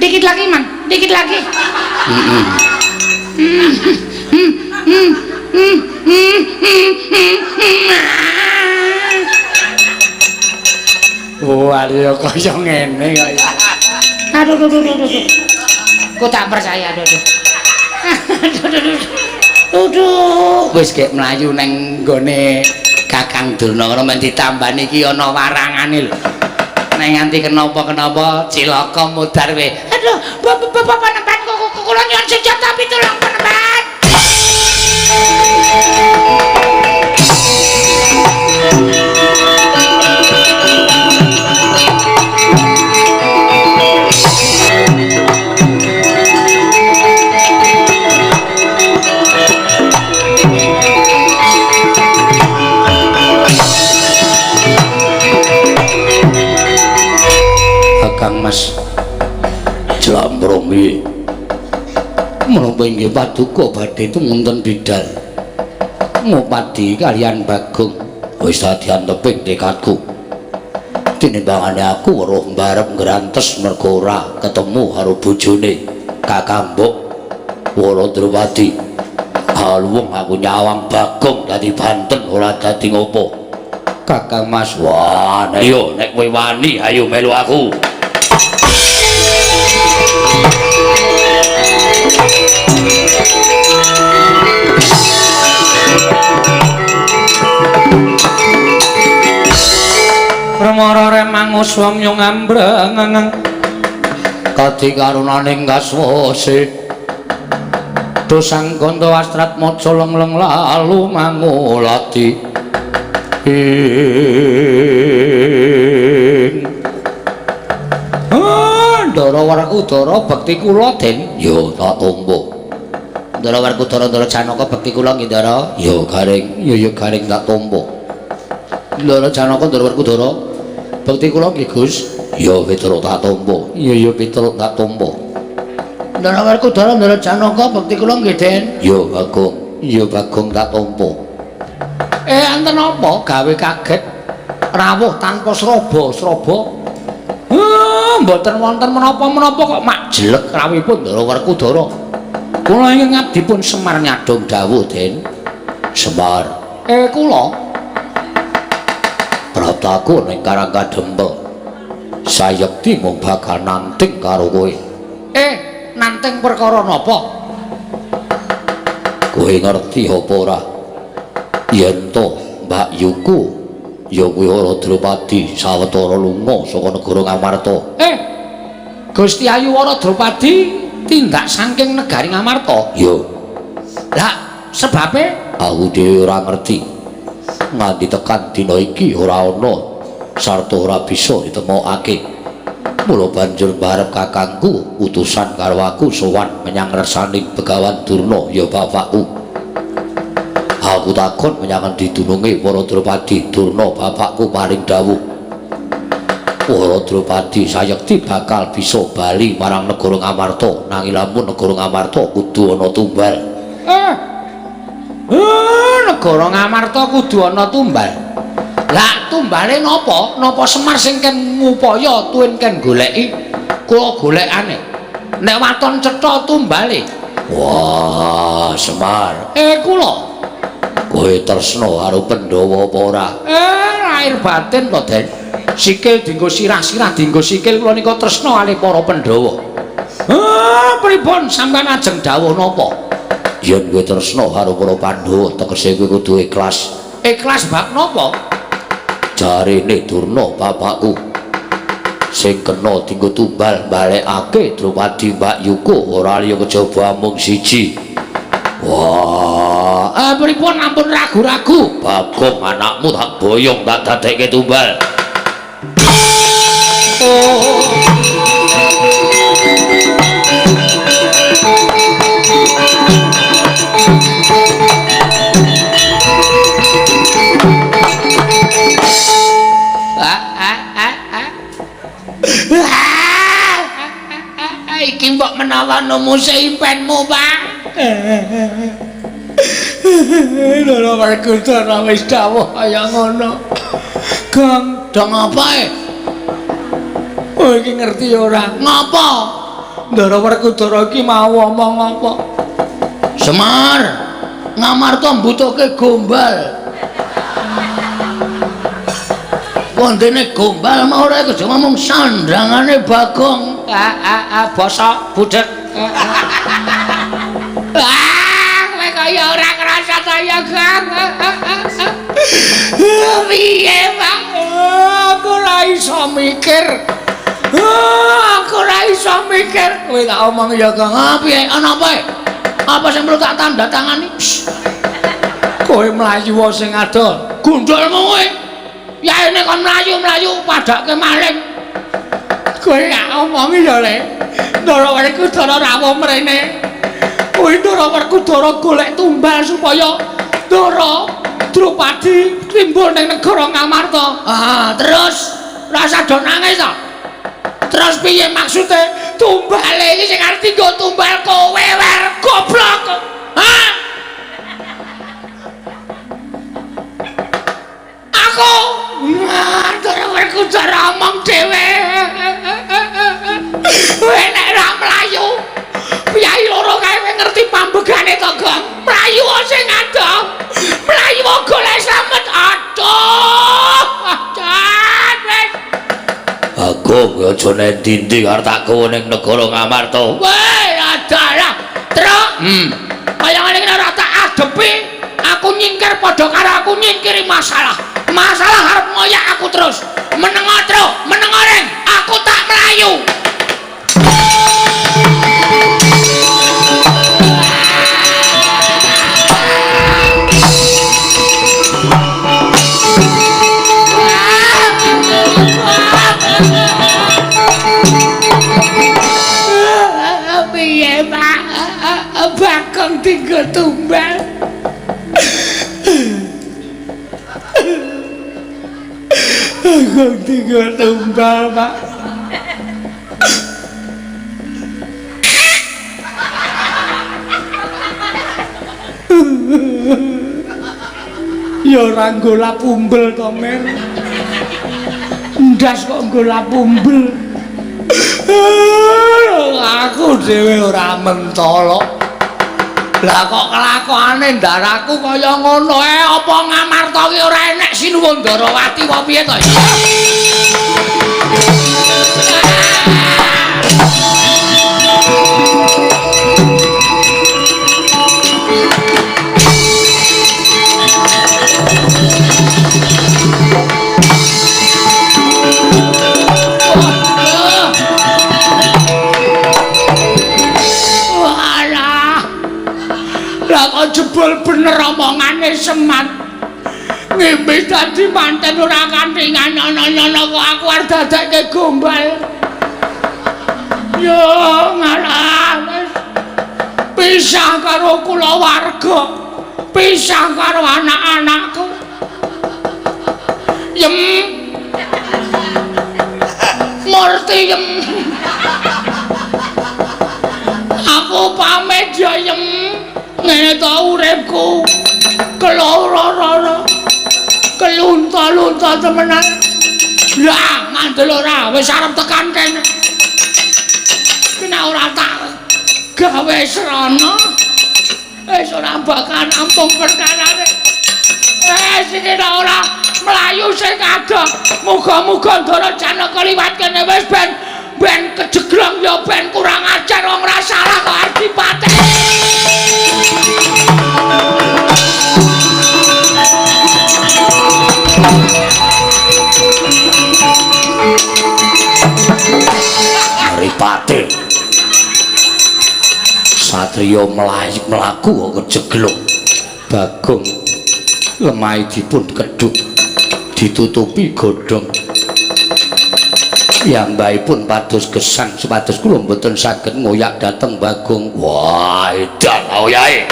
Speaker 5: Dikit lagi, Man. Dikit lagi.
Speaker 1: Wah, ya kaya ngene kok.
Speaker 5: Aduh aduh aduh aduh. Ku tak percaya aduh aduh. Aduh aduh. Aduh.
Speaker 1: Wis gek mlayu nang nggone Kakang Durna ngono men ditambani iki ana warangane lho. Nek nganti kenapa-kenapa cilaka mudhar we.
Speaker 5: Aduh, bapak panembahan kula nyuwun senjata pitulung panembahan.
Speaker 2: Kakang Mas Jlambrong iki menapa inggih paduka badhe tumunten bidal ngupadi kaliyan Bagong wis dadi anteping tekadku tinimbangane aku weruh mbarep ngrantes mergo ora ketemu karo bojone Kakang Mbok Walandrawati. Haluwung aku nyawang Bagong dadi banten ora dadi ngopo. Kakang Mas, wah ayo nek kowe wani ayo melu aku.
Speaker 1: Permara remang uswam yung ambreng
Speaker 2: kadi karunaning kaswase
Speaker 4: Sabda Sang Kanta Astratmaja lengleng lalu mangulati ing Ndara Werkudara bekti kula Den. Ya tak tampa. Ndara Werkudara Ndara Janaka bekti kula nggih Ndara. Ya Garing, ya ya Garing tak tampa. Ndara Janaka Ndara Werkudara bekti kula nggih Gus. Ya Petruk tak tampa. Ya ya Petruk tak tampa. Ndara Werkudara Ndara Janaka bekti kula nggih Den. Ya Bagong, ya Bagong tak tampa. Enten apa gawe kaget rawuh tanpa sraba-sraba? Mboten wonten menapa-menapa kok mak jelek rawuhipun Ndara Werkudara. Kula ingkang ngabdipun Semar nyadong dawuh Den. Semar. Kula praptaku ning Karang Kadempel. Sayekti mung bakal nanting karo kowe. Nanting perkara napa? Kowe ngerti apa ora? Yen to Mbak Yuku ya kuwi ora Drupadi sawetara lunga saka negara Ngamarta. Gusti Ayu Wara Drupadi tindak saking negari Ngamarta? Ya. Lah sebabe aku dhewe ora ngerti. Nganti tekan dina iki ora ana sarta ora bisa ditemokake. Mula banjur mbarep kakangku utusan karo aku sowan menyang ngersaning Begawan Durna ya bapakku. Aku takon menyang endi dununge para Drupadi Durna bapakku paring dawuh. Para Drupadi sayekti bakal bisa bali marang negara Ngamarta, nanging lamun negara Ngamarta kudu ana tumbal. Negara Ngamarta kudu ana tumbal. Lah tumbale napa? Napa Semar sing ken ngupaya tuwin ken goleki? Kula golekane. Nek waton cetha tumbale. Wah, Semar. Kula kowe tresna karo Pandhawa apa ora? Lahir batin to, Den. Sikil dienggo sirah-sirah dienggo sikil kula nika tresna kalih para Pandhawa. Pripun sampeyan ajeng dawuh napa? Yen kowe tresna karo para Pandhawa, tegese kowe kudu ikhlas. Ikhlas bab napa? Jarene Durna bapakku sing kena dienggo tumbal balekake Drupadi Mbak Yuku ora liya kejaba amung siji. Wah, pripun ampun ragu-ragu. Bagong anakmu tak boyong tak dadekke tumbal. Oh. Iki mbok menawa numuse impenmu, Pak. Ndara Werkudara wis dawuh kaya ngono. Gong, dong apa e? Oh iki ngerti ora? Ngapa? Ndara Werkudara iki mau omong apa? Semar, Ngamarta mbutuhke gombal. Wondene gombal mau ora aja ngomong sandangane Bagong. Bosok budhek. Kowe kaya ora ngrasa ta ya, Gang. Piye, Pak? Aku ora iso mikir. Aku ora iso mikir. Kowe tak omong ya, Gang. Piye? Ana apa? Apa sing perlu tak tanda tangani? Kowe mlayu sing adoh. Gundulmu kowe. Ya ini kon mlayu-mlayu padake maling. Kowe tak omongi ya, Le. Ndara Werkudara rawuh mrene. Kuwi Ndara Werkudara golek tumbal supaya Ndara Drupadi timbul ning negara Ngamarta. Terus rasa do nangis to. Terus piye maksude? Tumbale iki sing arep dienggo tumbal kowe wer goblok. Hah? Aku Ndara Werkudara omong dhewe. Kowe nek ora mlayu piyai loro kae kowe ngerti pambegane to, Gong? Mlayu sing adoh. Mlayu golek slamet. Aduh. Jan wis. Bagong aja nendi-endi arep tak gawa ning negara Ngamarta. Weh, adalah. Truk. Kaya ngene iki ora tak adepi. Aku nyingkir padha karo aku nyingkiri masalah. Masalah arep ngoyak aku terus. Menengo, Truk, menengo reng. Aku tak mlayu.
Speaker 1: Bagong tiga tumbal, Pak. Ya ora nggo lapumbel to, Mer. Ndas kok nggo lapumbel. Aku dhewe ora mentolo. Lah kok kelakuane ndaraku kaya ngono apa Ngamarta ki ora enek Sinuwun Ndarawati apa piye to? Lah kok jebul bener omongane Semar. Ngimpi dadi manten ora kanthi nyono-nyono kok aku arep dadekke gombal. Yo ngalah wis pisah karo kulawarga, pisah karo anak-anakku. Yem. Murti yem. Aku pamit ya yem. Ngene ta uripku keloro-loro kelunta-lunta temenan. Lah ngandel ora wis arep tekan kene. Kena ora tak gawe srana wis ora bakal rampung perkarane. Wis iki ora mlayu sing adoh. Muga-muga Ndara Janaka liwat kene wis ben kejeglong ya ben kurang ajar wong ora salah kok arep dipateni.
Speaker 4: Mripate satriya mlaku kok kejeglong. Bagong lemahe dipun kedhuk ditutupi godhong. Piyambakipun pados gesang supados kula mboten saged ngoyak dhateng Bagong. Wah, edan oyahe.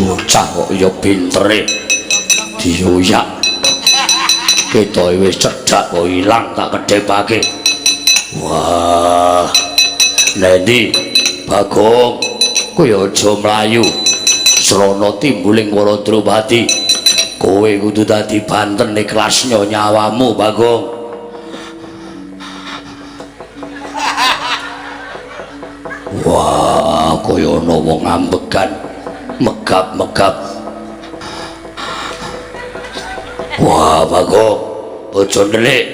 Speaker 4: Bocah kok ya pintere dioyak. Ketoke wis cedhak kok ilang tak kedhepake. Wah, Nendi Bagong kowe aja mlayu. Srana timbuling Waradrawati. Kowe kudu dadi banten ikhlasnya nyawamu Bagong. Wah, kaya ana wong ambegan megap-megap. Wah, Bagong, aja ndelik.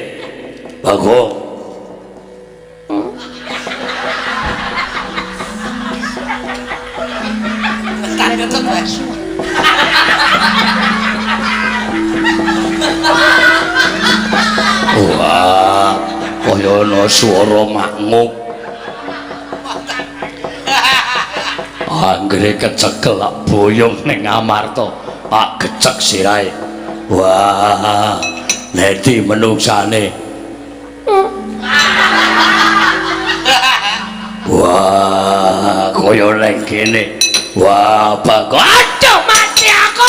Speaker 4: Bagong. Wah, kaya ana swara makmuk. Anggere kecekel lak boyong ning Amarta, tak gecek sirahe. Wah, nedi menungsane. Wah, kaya neng kene. Wah, Bagong.
Speaker 1: Aduh, mati aku.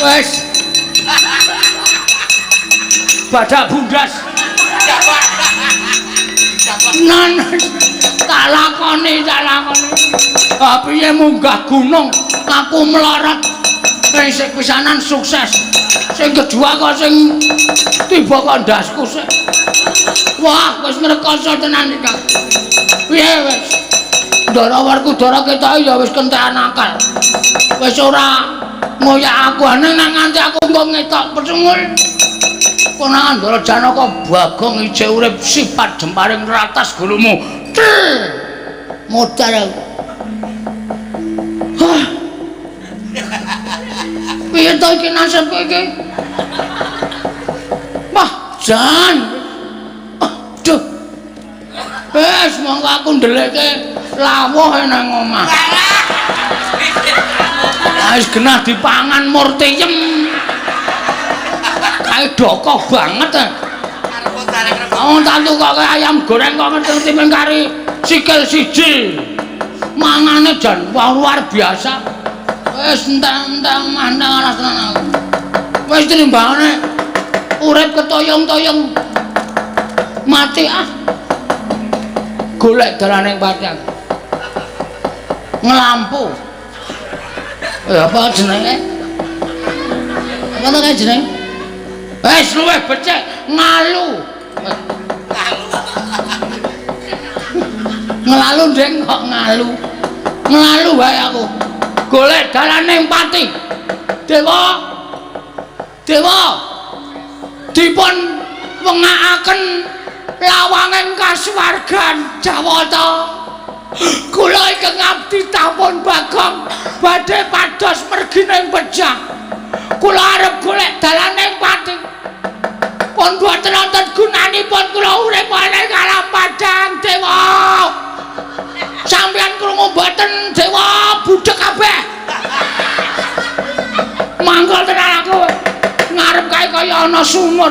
Speaker 1: Wes. Badak bundas. Nan tak lakoni, tak lakoni. Piye munggah gunung, aku melarat. Sing pisanan sukses. Sing kedua kok sing tiba kok ndasku sik. Wah, wis ngrekoso tenan iki. Piye wis? Ndara Werkudara ketoke ya wis kentekan akal. Wis ora ngoyak aku aneh nang nganti aku engko ngetok pecungul. Konangan Ndara Janaka Bagong ijek urip sifat jemparing ratas gulumu. Modar aku. Hah. Piye to iki nasibku iki? Wah, jan. Aduh. Wis monggo aku ndelekke lawuh nang omah. Wis genah dipangan murtiyem. Kae dokoh banget. Wong tak tukoke ayam goreng kok ngerti mung kari sikil siji. Mangane jan luar biasa. Wis entek-entek omah nang alas tenan aku. Wis tinimbangane urip ketoyong-toyong mati ah. Golek dalane padang. Ngelampu. Apa jenenge? Apa to kae jenenge? Wis luwih becik ngalu. Ngelalu ndeng kok ngalu. Ngelalu wae aku. Golek dalane pati. Dewa. Dewa. Dipun wengakaken lawanging kasuwargan Jawata. Kula ingkang abdi tampun Bagong badhe pados mergi ning pejah. Kula arep golek dalane pati. Pun boten wonten gunanipun kula urip ing alam padang Dewa. Sampeyan krungu mboten Dewa budhek kabeh. Mangkol tenan aku. Ngarep kae kaya ana sumur.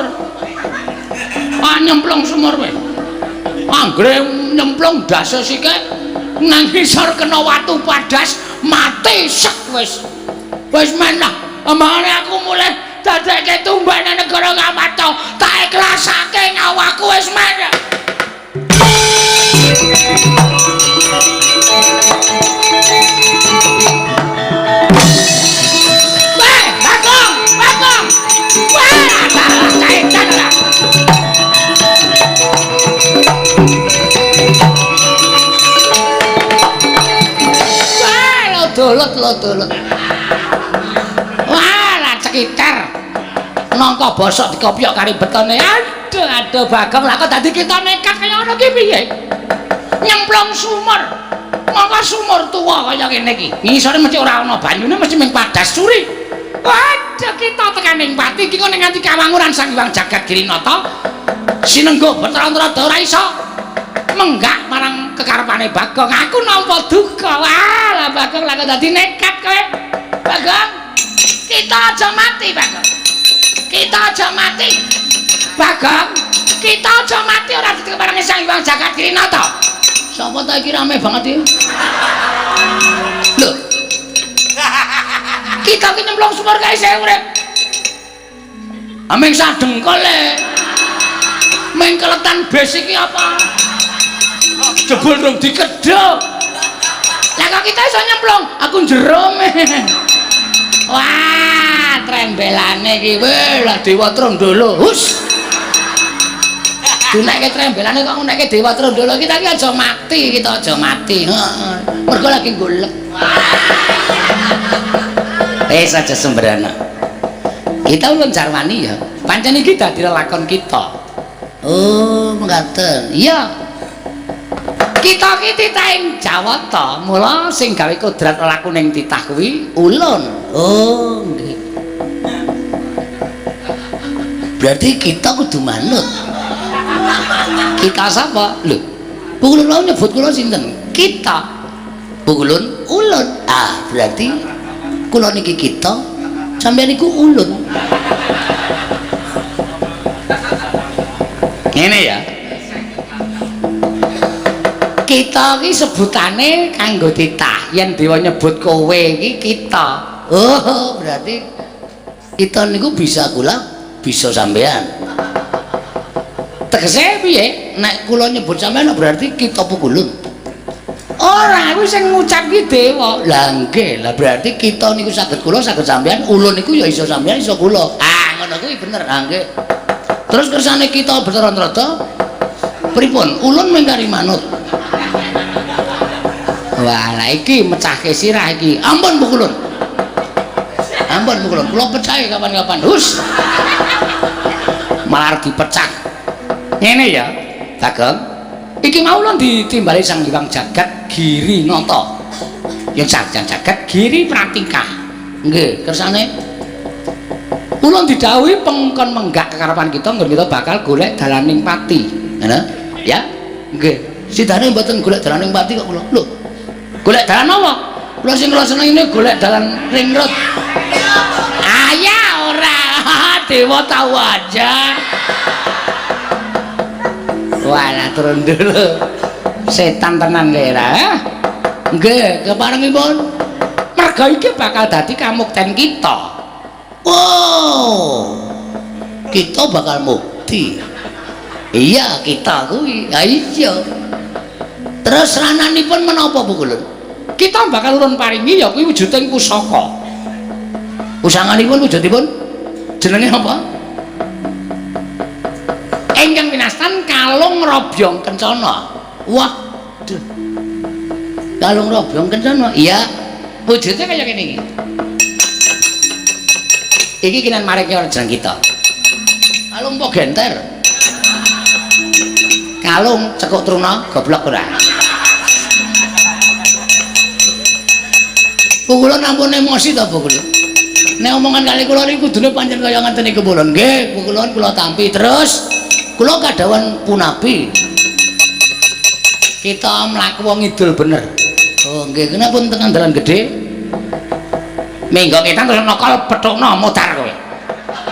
Speaker 1: Ah nyemplung sumur kowe. Anggere nyemplung ndase sike nang ngisor kena watu padas mati sek wis. Wis men lah, amane aku mulih dadekke tumbane negara Ngamarta, tak ikhlasake nyawaku wis men. Weh, Bagong, Bagong. Wah, salah kaitan lah. Wah, lo dolot, lo dolot. Wah, lah cekitar. Nangka bosok dikopyok kari betone. Aduh, aduh Bagong, lah kok dadi kita nekat kaya ngono ki piye? Nyemplung sumur. Mongko sumur tuwa kaya ngene iki. Ngisore mesti ora ana banyune, mesti mung padas suri. Waduh, kita tekan ning pati iki kok ning nganti kawanguran Sang Hyang Jagat Girinata. Sinengguh Bathara Narada ora iso menggak marang kekarepane Bagong. Aku nampa duka. Wah, lah Bagong lah kok dadi nekat kowe. Bagong, kita aja mati, Bagong. Kita aja mati. Bagong, kita aja mati ora diteparangi Sang Hyang Jagat Girinata. Sapa ta iki rame banget iki? Lho. Kita ki nyemplung sumur kae isih urip. Aming sadengkol e. Ming keletan bes iki apa? Jebul rung dikedhok. Lah kok kita iso nyemplung? Aku jero. Wah, trembelane iki. Weh, lah Dewa Trondolo. Hus. Dunekke trembelane kok ngunekke Dewa Trondolo. Kita iki aja mati, kita aja mati. Heeh. Mergo lagi golek. Wis aja sembrana. Kita ulun jarwani ya. Pancen iki dadi lelakon kita. Oh, mekaten. Iya. Kita iki titahing Jawata, mula sing gawe kodrat lelaku ning titah kuwi ulun. Oh, nggih. Berarti kita kudu manut. Kita sapa? Lho, Pukulun wau nyebut kula sinten? Kita. Pukulun ulun. Ah, berarti kula niki kita, sampeyan niku ulun. Ngene ya. Kita iki sebutane kanggo titah. Yen dewa nyebut kowe iki kita. Oh, berarti kita niku bisa kula, bisa sampean. Tegese piye? Nek kula nyebut sampean berarti kita pukulun. Ora, aku sing ngucap ki dewa. Lah nggih, lah berarti kita niku saged kula, saged sampean, ulun niku ya iso sampean, iso kula. Ah, ngono kuwi bener. Ah nggih. Terus kersane kita Bathara Narada pripun? Ulun mung kari manut. Wah, lah iki mecahke sirah iki. Ampun pukulun. Ampun pukulun, kula pecahe kapan-kapan. Hus. Malah dipecah. Ngene ya, Bagong. Iki mau lho ditimbali Sang Hyang Jagat Girinata. Ya Sang Jagat Giri Pratikah. Nggih, kersane. Ulun didhawuhi pengkon menggak kekarepan kita nggon kita bakal golek dalaning pati.
Speaker 2: Ngono? Ya? Nggih. Sidane mboten golek dalaning pati kok kula. Lho.
Speaker 1: Golek dalan apa?
Speaker 2: Kula sing kula seneng ini golek dalan ring road.
Speaker 1: Ayah ora. Dewa tahu aja. Walah turun dulu. Setan tenan kowe ra.
Speaker 2: Nggih, keparengipun
Speaker 1: merga iki bakal dadi kamukten kita.
Speaker 2: Oh. Kita bakal mukti. Iya, kita kuwi. Ha iya. Terus rananipun menapa Bu Kulun?
Speaker 1: Kita bakal urun paringi ya kuwi wujuding pusaka.
Speaker 2: Pusanganipun wujudipun jenenge apa?
Speaker 1: Ingkang winastan kalung robyong kencana.
Speaker 2: Wah, duh. Kalung robyong kencana. Iya,
Speaker 1: wujudnya kaya ngene iki. Iki kinan marek jeneng kita.
Speaker 2: Kalung apa genter?
Speaker 1: Kalung cekuk truna goblok ora.
Speaker 2: Bu kula nampun emosi ta Bu kula. Nek omongan kali kula niku kudune pancen kaya ngaten niku kula. Nggih, Bu kula kula tampi terus kula kadhawan punapi.
Speaker 1: Kita mlaku wong ngidul bener.
Speaker 2: Oh nggih, kenapa pun tekan dalan gedhe?
Speaker 1: Minggo kita terus nokol pethukno modar kowe.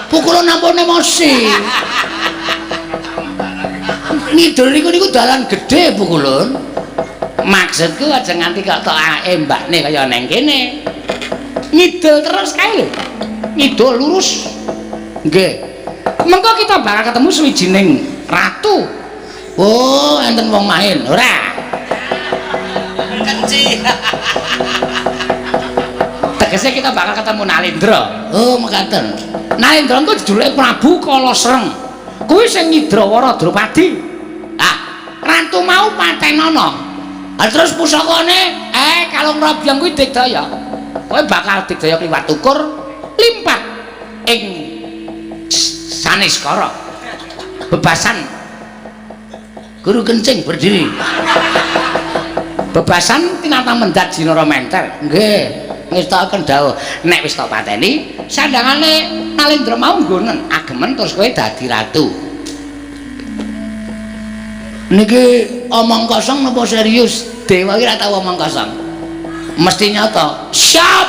Speaker 2: Bu kula nampun emosi. Ngidul niku niku dalan gedhe Bu kula.
Speaker 1: Maksudku aja nganti kok tok embakne kaya neng kene. Ngidul terus kae lho. Ngidul lurus.
Speaker 2: Nggih.
Speaker 1: Mengko kita bakal ketemu suwijining ratu.
Speaker 2: Oh, enten wong main.
Speaker 1: Ora.
Speaker 3: Kenci.
Speaker 1: Tegese kita bakal ketemu Nalendra.
Speaker 2: Oh, mekaten.
Speaker 1: Nalendra engko dijuluki Prabu Kalasreng. Kuwi sing ngidrawara Drupadi. Ah, ratu mau patenana. Ah, terus pusakane kalung robyong kuwi digdaya. Kowe bakal digdaya kliwat ukur limpat ing Saniskara. Bebasan
Speaker 2: guru kencing berdiri.
Speaker 1: Bebasan tinatang mendat Jinara Menter.
Speaker 2: Nggih.
Speaker 1: Ngestakaken dawuh nek wis tok pateni sandangane Nalendra mau nggonen agemen terus kowe dadi ratu.
Speaker 2: Niki omong kosong napa serius? Dewa iki ora tau omong kosong. Mesti nyata. Siap.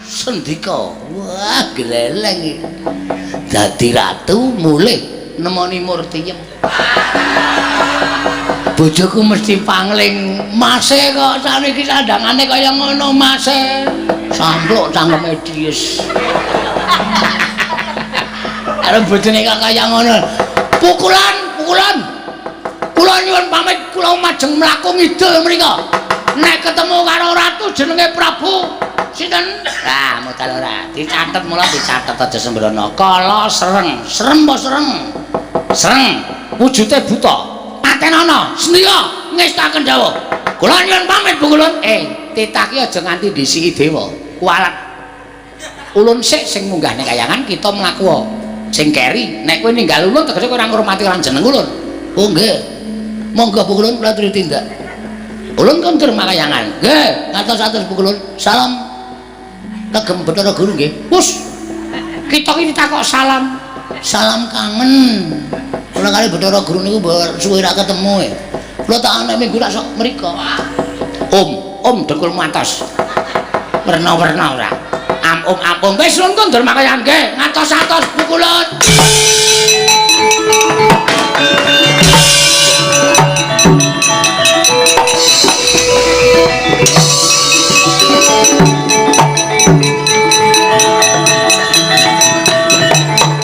Speaker 2: Sendika. Wah, gleleng iki. Dadi ratu mulih nemoni Murtiyem. Bojoku mesti pangling, mase kok saniki sandangane kaya ngono mase. Sampluk cangkeme dies. Karo bojone kok kaya ngono. Pukulan, pukulan. Kula nyuwun pamit, kula majeng mlaku ngidul mriko.
Speaker 1: Nek ketemu karo ratu jenenge Prabu sinten? Lah, modal ora. Dicatet mula dicatet aja sembrono. Kala sereng,
Speaker 2: serem apa sereng?
Speaker 1: Sereng, wujude buta. Patenana, sendika ngestaken dawuh. Kula nyuwun pamit Bu Kulun. Titah ki aja nganti ndhisiki dewa. Kualat. Ulun sik sing munggah ning kayangan kita mlaku. Sing keri, nek kowe ninggal ulun tegese kowe ora ngurmati lan jeneng ulun.
Speaker 2: Oh nggih. Monggo Bu Kulun kula aturi tindak. Ulun kondur makayangan. Nggih, ngatos-atos Bu Kulun. Salam kagem Bathara Guru nggih.
Speaker 1: Wus. Kita iki ditakok salam.
Speaker 2: Salam kangen. Kula kali Bathara Guru niku suwe ra ketemu e. Kula tak ana minggu tak sok mriko.
Speaker 1: Om, om dengkulmu atos. Werna-werna ora. Am om am om wis ulun kondur makayangan nggih. Ngatos-atos Bu Kulun.